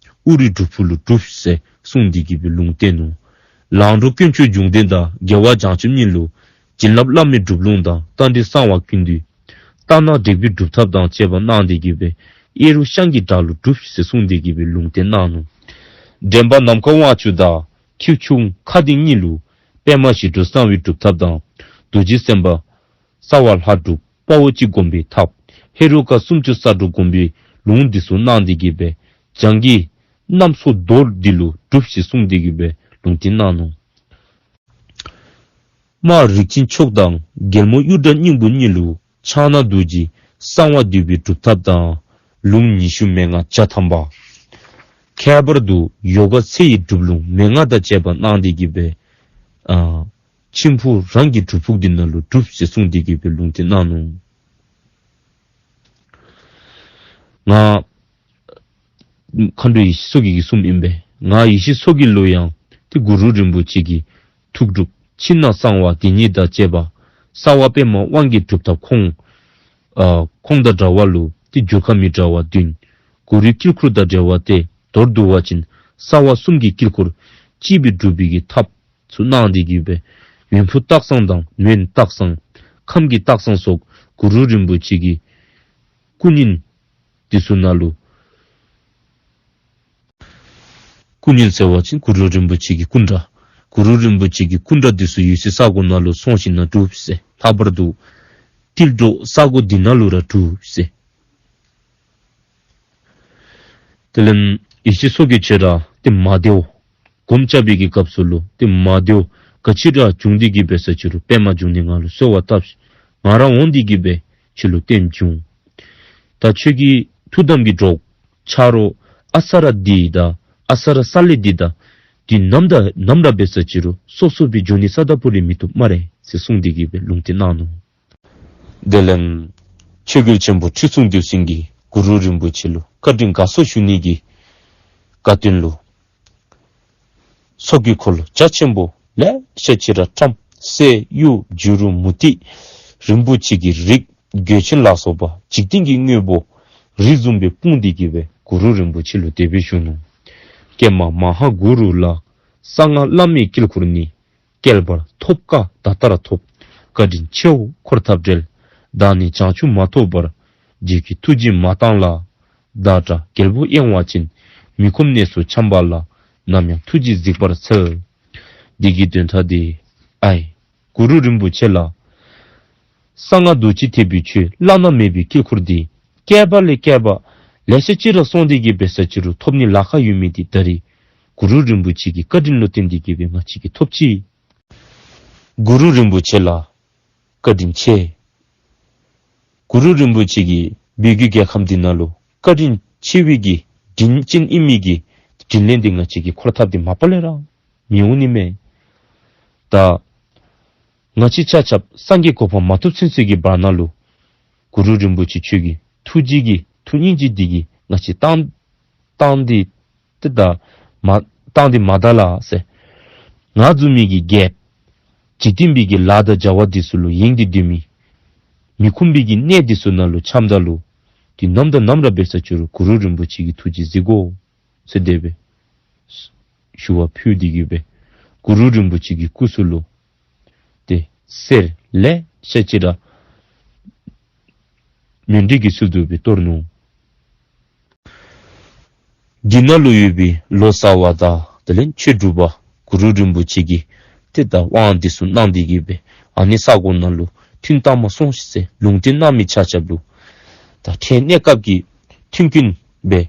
ཨོ་རིའི་སྒྲུབ་ཕུག་ལུ་སྒྲུབས་ཟེར་གསུངས་ཏེ་གི་སྦེ་ལུང་བསྟན་ནུག། ལང་གྲོ་དཀོན་མཆོག་འབྱུང་ལྡན་དང་རྒྱལ་བ་བྱང་ཆུབ་གཉིས་ལུ་བྱིན་རླབས་བླ་མའི་སྒྲུབ་ལུང་དང་རྟ་མགྲིན་གསང་བ་ཀུན་འདུས་རྟ་ནག་དྲེགས་པའི་སྒྲུབ་ཐབས་དང་བཅས་པ་གནང་སྟེ་གི་སྦེ་གཡས་རུ་ཤངས་ཀྱི་བྲག་ལུ་སྒྲུབས་ཟེར་གསུངས་ཏེ་གི་སྦེ་ལུང་བསྟན་གནང་ནུག། འདྲེན་པ་ནམ་མཁའ་དབང་ཕྱུག་དང་ཁྱེའུ་ཆུང་མཁའ་ལྡིང་གཉིས་ལུ་པདྨ་ཞི་ཁྲོ་གསང་བའི་སྒྲུབ་ཐབས་དང་རྡོ་རྗེ་སེམས་དཔའ་རྩ་བ་ལྷ་དྲུག་དཔའ་བོ་གཅིག་བསྒོམ་པའི་ཐབས་ཧེ་རུ་ཀ་སུམ་ཅུ་རྩ་དྲུག་བསྒོམ་པའི་ལུང་འདི་ཚུ་གནང་སྟེ་གི་སྦེ་བྱང་གི་གནམ་མཚོ་རྡོ་རུ་འདི་ལུ་སྒྲུབས་ཟེར་གསུངས་ཏེ་གི་སྦེ་ལུང་བསྟན་གནང་ནུག། དམག་རིགས་ཆེན་མཆོག་དང་རྒྱལ་མོ་གཡུ་སྒྲ་སྙིང་པོ་གཉིས་ལུ་ཕྱག་ན་རྡོ་རྗེ་གསང་བ་འདུས་པའི་སྒྲུབ་ཐབས་དང་ལུང་ཉི་ཤུ་མན་ངག་བརྒྱ་ཐམ་པ། ཁྱད་པར་དུ་ཡོ་ག་ཚེ་ཡི་སྒྲུབ་ལུང་མན་ངག་དང་བཅས་པ་གནང་སྟེ་གི་སྦེ་ཨ་མཆིམས་ཕུ་རང་གི་སྒྲུབ་ཕུག་འདི་ནང་ལུ་སྒྲུབས་ཟེར་གསུངས་ཏེ་གི་སྦེ་ལུང་བསྟན་གནང་ནུག། ང་མཁའ་འགྲོ་ཡེ་ཤེས་མཚོ་རྒྱལ་གྱིས་གསུངམ་ཨིན་པས། ང་ཡེ་ཤེས་མཚོ་རྒྱལ་ལུ་ཡང་ཏེ་གུ་རུ་རིན་པོ་ཆེ་གི་ཐུགས་སྒྲུབ་ཕྱི་ནང་གསང་བ་དེ་ཉིད་དང་བཅས་པ་རྩ་བ་པདྨ་དབང་གི་སྒྲུབ་ཐབས་ཁོང་ཨ་ཁོང་དང་འདྲ་བ་ལུ་ཏེ་འགྱུར་ཁ་མི་འདྲ་བ་བདུན། གུ་རུའི་དཀྱིལ་འཁོར་དང་འབྲེལ་བ་སྟེ་མདོར་བསྡུ་བ་ཅིན་རྩ་བ་གསུམ་གྱི་དཀྱིལ་འཁོར་གཅིག་སྦེ་སྒྲུབ་པའི་གི་ཐབས་ཚུ་གནང་སྟེ་གི་སྦེ་མོན་བུ་སྟག་ཚང་དང་མོན་སྟག་ཚང་ཁམས་ཀྱི་སྟག་ཚང་སོགས་གུ་རུ་རིན་པོ་ཆེ་གི་སྐུ་བརྙན་འདི་ཚུ་ནང་ལུ་སྐུ་བརྙན་ཟེར་བ་ཅིན་གུ་རུ་རིན་པོ་ཆེ་གི་སྐུ་འདྲ། གུ་རུ་རིན་པོ་ཆེ་གི་སྐུ་འདྲ་འདི་ཚུ་ཡོད་སའི་ས་གོ་ནང་ལུ་སོང་ཞིནམ་ལས་སྒྲུབས་ཟེར། ལྷག་པར་དུ་ཏིལ་འབྲུ་ས་གོ་འདི་ནང་ལུ་ར་སྒྲུབས་ཟེར། དེ་ལས་ ཡེ་ཤེས་མཚོ་རྒྱལ་ཁྱོད་ར་ཏེ་མ་བདེཝ། སྒོམ་རྐྱབ་པའི་གི་སྐབས་སུ་ལུ་ཏེ་མ་བདེཝ་ག་ཅི་ར་བྱུང་སྟེ་གི་འབད་ས་ཅི་རུང་པདྨ་འབྱུང་གནས་ང་ལུ་གསོལ་བ་བཏབ་ཤིག། ང་ར་འོང་སྟེ་གི་སྦེ་ཁྱོད་ལུ་བསྟན་བྱུང་། ད་ཁྱོད་ཀྱི་ཐུགས་དམ་གྱི་གྲོགས་ཆ་རོགས་ཨ་ས་ར་འདི་དང་ཨ་ས་ར་ས་ལེ་འདི་དང་འདི་ནམ་དང་ནམ་ར་འབད་ས་ཅི་རུང་སོ་སོ་སྦེ་འགྱོ་ནི་ས་དང་པོ་རེ་མི་བཏུབ་སྨ་རེ་ཟེར་གསུངས་ཏེ་གི་སྦེ་ལུང་བསྟན་གནང་ནུག། དེ་ལས་ཆོས་རྒྱལ་ཆེན་པོ་ཁྲི་སྲོང་ལྡེའུ་བཙན་གྱིས་གུ་རུ་རིན་པོ་ཆེ་ལུ་བཀའ་དྲིན་དགའ་ཚོར་ཞུ་ནི་གི་དགའ་སྟོན་ལུ་ཚོགས་ཀྱི་འཁོར་ལོ་རྒྱ་ཆེན་པོ་ལེ་ཤ་ཅིག་ར་བཀྲམ། གསེར་གཡུ་བྱུ་རུ་མུ་ཏིག་རིན་པོ་ཆེ་གི་རིགས་གོས་ཆེན་ལ་སོགས་པ་འཇིག་རྟེན་གྱི་དངོས་པོ་རི་བཟུམ་སྦེ་སྤུངས་ཏེ་གི་སྦེ་གུ་རུ་རིན་པོ་ཆེ་ལུ་དེ་སྦེ་ཞུ་ནུག། ཀྱེ་མ་མ་ཧཱ་གུ་རུ་ལ། གསང་སྔགས་བླ་མེད་དཀྱིལ་འཁོར་ནི། བསྐལ་པར་ཐོབ་དཀའ་ད་ལྟར་ཐོབ། བཀའ་དྲིན་ཆེའོ་འཁོར་ཐབས་བྲལ། བདག་ནི་བྱང་ཆུབ་མ་ཐོབ་བར། རྗེ་གི་ཐུགས་རྗེས་མ་བཏང་ལ། བདག་འདྲ་རྒྱལ་པོ་གཡེང་བ་ཅན། མི་ཁོམ་གནས་སུ་འཁྱམས་པ་ལ། ནམ་ཡང་ཐུགས་རྗེས་གཟིགས་པར་འཚལ། འདི་གི་དོན་དག་འདི་ཨའི་གུ་རུ་རིན་པོ་ཆེ་ལགས། གསང་སྔགས་རྡོ་རྗེ་ཐེག་པའི་ཆོས་བླ་ན་མེད་པའི་དཀྱིལ་འཁོར་འདི་བསྐལ་པ་ལས་བསྐལ་པ་ལེ་ཤ་ཅིག་ར་སོང་སྟེ་གི་འབད་ས་ཅི་རུང་ཐོབ་ནི་ལཱ་ཁག་ཡོད་མི་འདི་ད་རེས་གུ་རུ་རིན་པོ་ཆེ་གི་བཀའ་དྲིན་ལུ་བརྟེན་ཏེ་གི་སྦེ་ང་བཅས་ཀྱིས་ཐོབ་ཅི། གུ་རུ་རིན་པོ་ཆེ་ལགས་བཀའ་དྲིན་ཆེ། གུ་རུ་རིན་པོ་ཆེ་གིས་བོད་ཀྱི་རྒྱལ་ཁམས་འདི་ནང་ལུ་བཀའ་དྲིན་ཆེ་བའི་གི་དྲིན་ཅན་ཨིན་མི་གི་དྲིན་ལན་འདི་ང་བཅས་ཀྱིས་འཁོར་ཐབས་འདི་མ་པ་ལས་ར་མི་འོང་ནི་མས། ད་ང་བཅས་ཆ་ཁྱབ་སངས་རྒྱས་གོ་འཕང་མ་ཐོབ་ཚུན་ཚོད་ཀྱི་བར་ན་ལུ་གུ་རུ་རིན་པོ་ཆེ་ཁྱོད་ཀྱི་ཐུགས་རྗེ་གི་ཐུགས་སྙིང་རྗེ་འདི་གིས་ང་བཅས་བཏང་བཏང་སྟེ་ཏེ་ད་མ་བཏང་སྟེ་མ་ད་ལ་ཟེར། ང་བཟུམ་མའི་གི་རྒྱལཔོ་འཇིག་རྟེན་པའི་གི་ལཱ་དང་བྱ་བ་འདི་ཚུ་ལུ་གཡེང་སྟེ་སྡོད་མི་མི་ཁོམ་པའི་གི་གནས་འདི་ཚུ་ནང་ལུ་འཁྱམས་ད་ལུ་འདི་ནམ་དང་ནམ་ར་འབད་ས་ཅི་རུང་གུ་རུ་རིན་པོ་ཆེ་གི་ཐུགས་རྗེས་གཟིགས་དགོ་ཟེར་དེ་སྦེ་ཞུ་བ་ཕུལ་ཏེ་གི་སྦེ་གུ་རུ་རིན་པོ་ཆེ་གི་སྐུ་གཟུགས་ལུ་ཏེ་གསེར་ལེ་ཤ་ཅིག་ར་མཎྜལ་གྱི་ཚུལ་དུ་སྦེ་གཏོར་ནུག། འདི་ནང་ལུ་ཡོད་པའི་ལོ་ཙཱ་བ་དང་དེ་ལས་ཆོས་གྲུབ་པ་གུ་རུ་རིན་པོ་ཆེ་གི་ཏེ་ད་དབང་འདི་ཚུ་གནང་སྟེ་གི་སྦེ་ཨ་ནི་ས་གོ་ནང་ལུ་ཐུན་བཏང་མ་སོང་ཟེར་ལུང་བསྟན་གནང་མི་ཆ་ཁྱབ་ལུ་ད་ཕྲན་གནས་སྐབས་ཀྱི་མཐུན་རྐྱེན་སྦེ་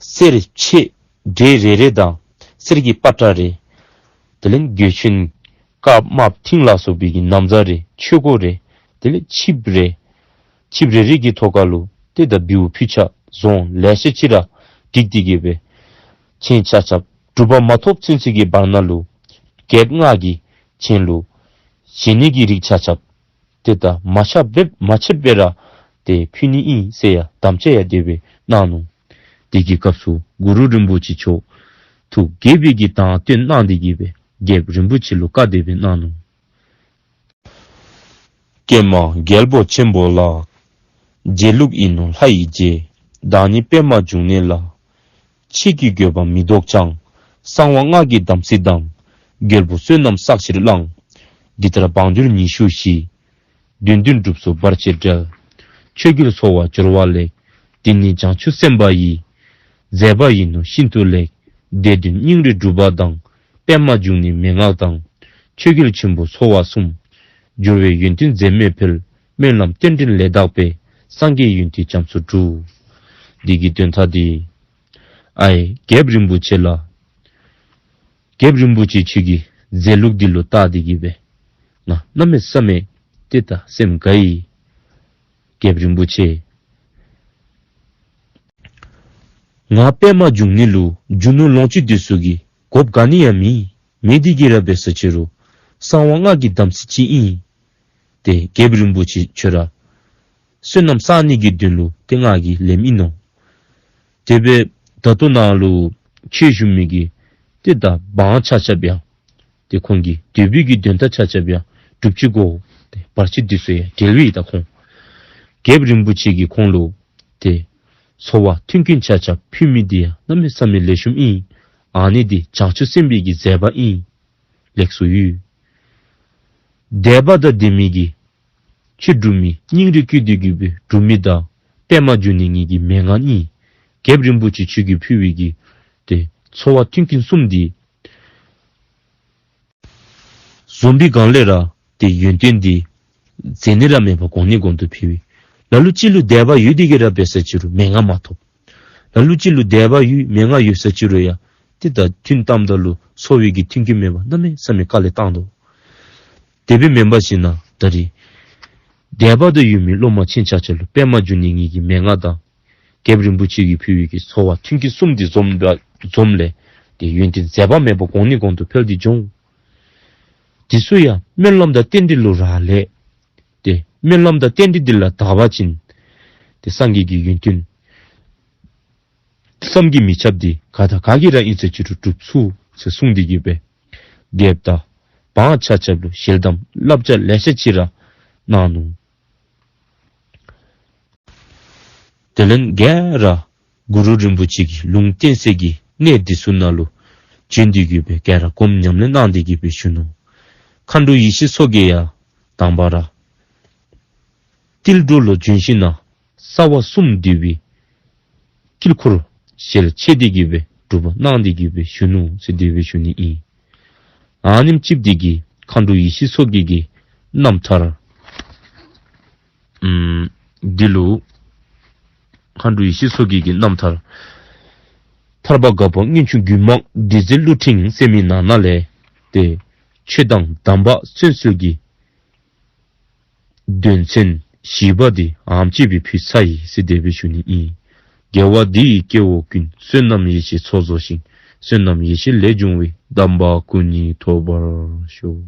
གསེར་ཕྱེ་བྲེ་རེ་རེ་དང་གསེར་གྱི་པ་ཏྲ་རེ་དེ་ལས་གོས་ཆེན་དཀར་དམར་མཐིང་ལ་སོགས་པའི་གི་ན་བཟའ་རེ་ཆོས་གོས་རེ་དེ་ལས་ཆིབས་རེ་ཆིབས་རེ་རེ་གི་ཐོག་ཁ་ལུ་ཏེ་ད་བེའུ་ཕུད་ཆ་རྫོང་ལེ་ཤ་ཅིག་ར་བསྒྲིགས་ཏེ་གི་སྦེ་ཁྱེད་ཆ་ཁྱབ་གྲུབ་པ་མ་ཐོབ་ཚུན་ཚོད་ཀྱི་བར་ན་ལུ་རྒྱལཔོ་ང་གིས་ཁྱེད་ལུ་བཞེས་ནི་གི་རིགས་ཆ་ཁྱབ་ཏེ་ད་མ་ཆད་པར་མ་ཆད་པར་ར་ཏེ་ཕུལ་ནི་ཨིན་ཟེར་ཡང་དམ་བཅའ་ཡང་དེ་སྦེ་གནང་ནུག། དེ་གི་སྐབས་སུ་གུ་རུ་རིན་པོ་ཆེ་མཆོག་ཐུགས་དགྱེས་པའི་གི་དང་སྟོན་གནང་སྟེ་གི་སྦེ་རྒྱལཔོ་རིན་པོ་ཆེ་ལུ་བཀའ་དེ་སྦེ་གནང་ནུག། ཀྱེ་མ་རྒྱལ་པོ་ཆེན་པོ་ལགས། རྗེ་ལུགས་ཡིན་ནོ་ལྷ་ཡི་རྗེ། བདག་ཉིད་པདྨ་འབྱུང་གནས་ལ། ཆོས་ཀྱི་དགོས་པ་མི་ལྡོག་ཀྱང་། གསང་བ་སྔགས་ཀྱི་དམ་ཚིག་དང་། རྒྱལ་པོ་བསོད་ནམས་བསགས་ཕྱིར་བླངས། འདི་ལྟར་འབངས་འབྱོར་ཉི་ཤུ་བཞི། བདུན་བདུན་སྒྲུབ་སོ་བར་ཆད་བྲལ། ཆོས་རྒྱལ་འཚོ་བ་འབྱོར་བ་ལེགས། འདི་ནི་བྱང་ཆུབ་སེམས་དཔའ་ཡི། མཛད་པ་ཡིན་ནོ་ཤིན་ཏུ་ལེགས། སྡེ་བདུན་སྙིང་རུས་སྒྲུབ་པ་དང་། པདྨ་འབྱུང་གནས་མན་ངག་དང་། ཆོས་རྒྱལ་ཆེན་པོ་འཚོ་བ་གསུམ། སྦྱོར་བའི་ཡོན་ཏན་འཛད་མེད་འཕེལ། སྨོན་ལམ་རྟེན་འབྲེལ་ལས་དག་པའི། སངས་རྒྱས་ཡོན་ཏན་རྒྱ་མཚོ་སྒྲུབ། འདི་གི་དོན་དག་འདི་ཨའི་རྒྱལཔོ་རིན་པོ་ཆེ་ལགས། རྒྱལཔོ་རིན་པོ་ཆེ་ཁྱོད་ཀྱི་མཛད་ལུགས་འདི་ལུ་བལྟ་སྟེ་གི་སྦེ་ང་གནམ་མེད་ས་མེད་ཏེ་ད་སེམས་དགའ་ཡི། རྒྱལཔོ་རིན་པོ་ཆེ། ང་པདྨ་འབྱུང་གནས་ལུ་རྒྱུ་ནོར་ལོངས་སྤྱོད་འདི་ཚུ་གི་དགོཔ་ག་ནི་ཡང་མེད། མེད་དེ་གི་ར་འབད་ས་ཅི་རུང་གསང་བ་སྔགས་ཀྱི་དམ་ཚིག་ཅིག་ཨིན། ཏེ་རྒྱལཔོ་རིན་པོ་ཆེ་ཁྱོད་ར་བསོད་ནམས་བསག་ནི་གི་དོན་ལུ་ཏེ་ང་གིས་ལེནམ་ཨིན་ནོ། དེ་སྦེ་ད་ལྟོ་ནཱ་ལུ་ཆོས་ཞུ་མི་གི་ཏེ་ད་འབངས་ཆ་ཁྱབ་ཡང་ཏེ་ཁོང་གི་འདོད་པའི་གི་དོན་དག་ཆ་ཁྱབ་ཡང་སྒྲུབ་ཅི་གོ། ཏེ་བར་ཆད་འདི་ཚུ་ཡང་བྲལ་བའི་ད་ཁོང་རྒྱལཔོ་རིན་པོ་ཆེ་གིས་ཁོང་ལུ་ཏེ་འཚོ་བ་མཐུན་རྐྱེན་ཆ་ཁྱབ་ཕུལ་མི་འདི་ཡང་གནམ་མེད་ས་མེད་ལེགས་ཤོམ་ཨིན། ཨ་ནི་འདི་བྱང་ཆུབ་སེམས་དཔའི་གི་མཛད་པ་ཨིན། ལེགས་སོ་ཡོད། དད་པ་དང་ལྡན་མི་གི་ཆོས་སྒྲུབ་མི་སྙིང་རུས་བསྐྱེད་དེ་གི་སྦེ་སྒྲུབ་མི་དང་པདྨ་འབྱུང་གནས་ངེ་གི་མན་ངག་གཉིས། རྒྱལཔོ་རིན་པོ་ཆེ་ཁྱོད་ཀྱིས་ཕུལ་བའི་གི་ཏེ་འཚོ་བ་མཐུན་རྐྱེན་གསུམ་འདི་བཟུམ་སྦེ་གང་ལས་ར་ཏེ་ཡོན་ཏན་འདི་འཛད་ནི་ར་མེད་པར་གོང་ནས་གོང་དུ་འཕེལ་བའི། ལ་ལུ་ཅིག་ལུ་དད་པ་ཡོད་དེ་གི་ར་འབད་ས་ཅི་རུང་མན་ངག་མ་ཐོབ། ལ་ལུ་ཅིག་ལུ་དད་པ་ཡོད་མན་ངག་ཡོད་ས་ཅིག་རུང་ཡང་ཏེ་ད་ཐུན་བཏངམ་ད་ལུ་འཚོ་བའི་གི་མཐུན་རྐྱེན་མེད་པར་གནམ་མེད་ས་མེད་དཀའ་ལས་བཏང་དོ། དེ་སྦེ་མེན་པ་ཅིན་ན་ད་རིས་དད་པ་དང་ཡུལ་མི་སློབ་མ་ཁྱེད་ཆ་ཁྱབ་ལུ་པདྨ་འབྱུང་གནས་ངེ་གི་མན་ངག་དང་རྒྱལཔོ་རིན་པོ་ཆེ་གིས་ཕུལ་བའི་གི་འཚོ་བ་མཐུན་རྐྱེན་གསུམ་འདི་འཛོམས་པ་འཛོམས་ལས་ཏེ་ཡོན་ཏན་ཟད་པ་མེད་པ་གོང་ནས་གོང་དུ་འཕེལ་ཏེ་འགྱོ་འོང་། དེ་ཚུ་ཡང་སྨོན་ལམ་དང་རྟེན་འབྲེལ་ལུ་རག་ལས། ཏེ་སྨོན་ལམ་དང་རྟེན་འབྲེལ་འདི་ལུ་དག་པ་ཅིན་ཏེ་སངས་རྒྱས་ཀྱི་ཡོན་ཏན་བསམ་གྱིས་མི་ཁྱབ་འདི་ག་དང་ག་གིས་ར་ཨིན་ཚེ་ཅིག་རུང་སྒྲུབ་ཚུགས་ཟེར་གསུངས་ཏེ་གི་སྦེ་རྒྱལཔོ་དང་འབངས་ཆ་ཁྱབ་ལུ་ཞལ་གདམས་བསླབ་བྱ་ལེ་ཤ་ཅིག་ར་གནང་ནུག། དེ་ལས་ག་ར་གུ་རུ་རིན་པོ་ཆེ་གི་ལུང་བསྟན་གསེར་གྱི་གནས་འདི་ཚུ་ནང་ལུ་བྱོན་ཏེ་གི་སྦེ་ག་ར་སྒོམ་ཉམས་ལེན་གནང་སྟེ་གི་སྦེ་བཞུགས་ནུག། མཁའ་འགྲོ་ཡེ་ཤེས་མཚོ་རྒྱལ་ཡང་དང་པ་ར་ཏིལ་འབྲུ་ལུ་བྱོན་ཞིནམ་ལས་རྩ་བ་གསུམ་འདུས་པའི་དཀྱིལ་འཁོར་ཞལ་ཕྱེ་སྟེ་གི་སྦེ་སྒྲུབ་པ་གནང་སྟེ་གི་སྦེ་བཞུགས་ནུག་ཟེར་དེ་སྦེ་ཞུ་ནི་ཨིན། ཨ་ནེམ་ཅིག་འདི་གིས་མཁའ་འགྲོ་ཡེ་ཤེས་མཚོ་རྒྱལ་གྱི་རྣམ་ཐར་ཨམ་འདི་ལུ་མཁའ་འགྲོ་ཡེ་ཤེས་མཚོ་རྒྱལ་གྱི་རྣམ་ཐར་ཐར་པ་དགའ་པོ་སྔོན་བྱོན་རྒྱུད་མང་བདུད་རྩི་གླུ་ཕྲེང་ཟེར་མི་ནང་ན་ལས་ཏེ་ཆོས་དང་གདམས་པ་གསན་སྲོལ་གྱི་དོན་ཚན་བཞི་པ་འདི་ཨ་ནེམ་ཅིག་སྦེ་ཕུལ་ཚར་ཡི་ཟེར་དེ་སྦེ་ཞུ་ནི་ཨིན། དགེ་བ་འདི་ཡིས་སྐྱེ་བོ་ཀུན། བསོད་ནམས་ཡེ་ཤེས་ཚོགས་རྫོགས་ཤིང་། བསོད་ནམས་ཡེ་ཤེས་ལས་བྱུང་བའི། དམ་པ་སྐུ་གཉིས་ཐོབ་པར་ཤོག།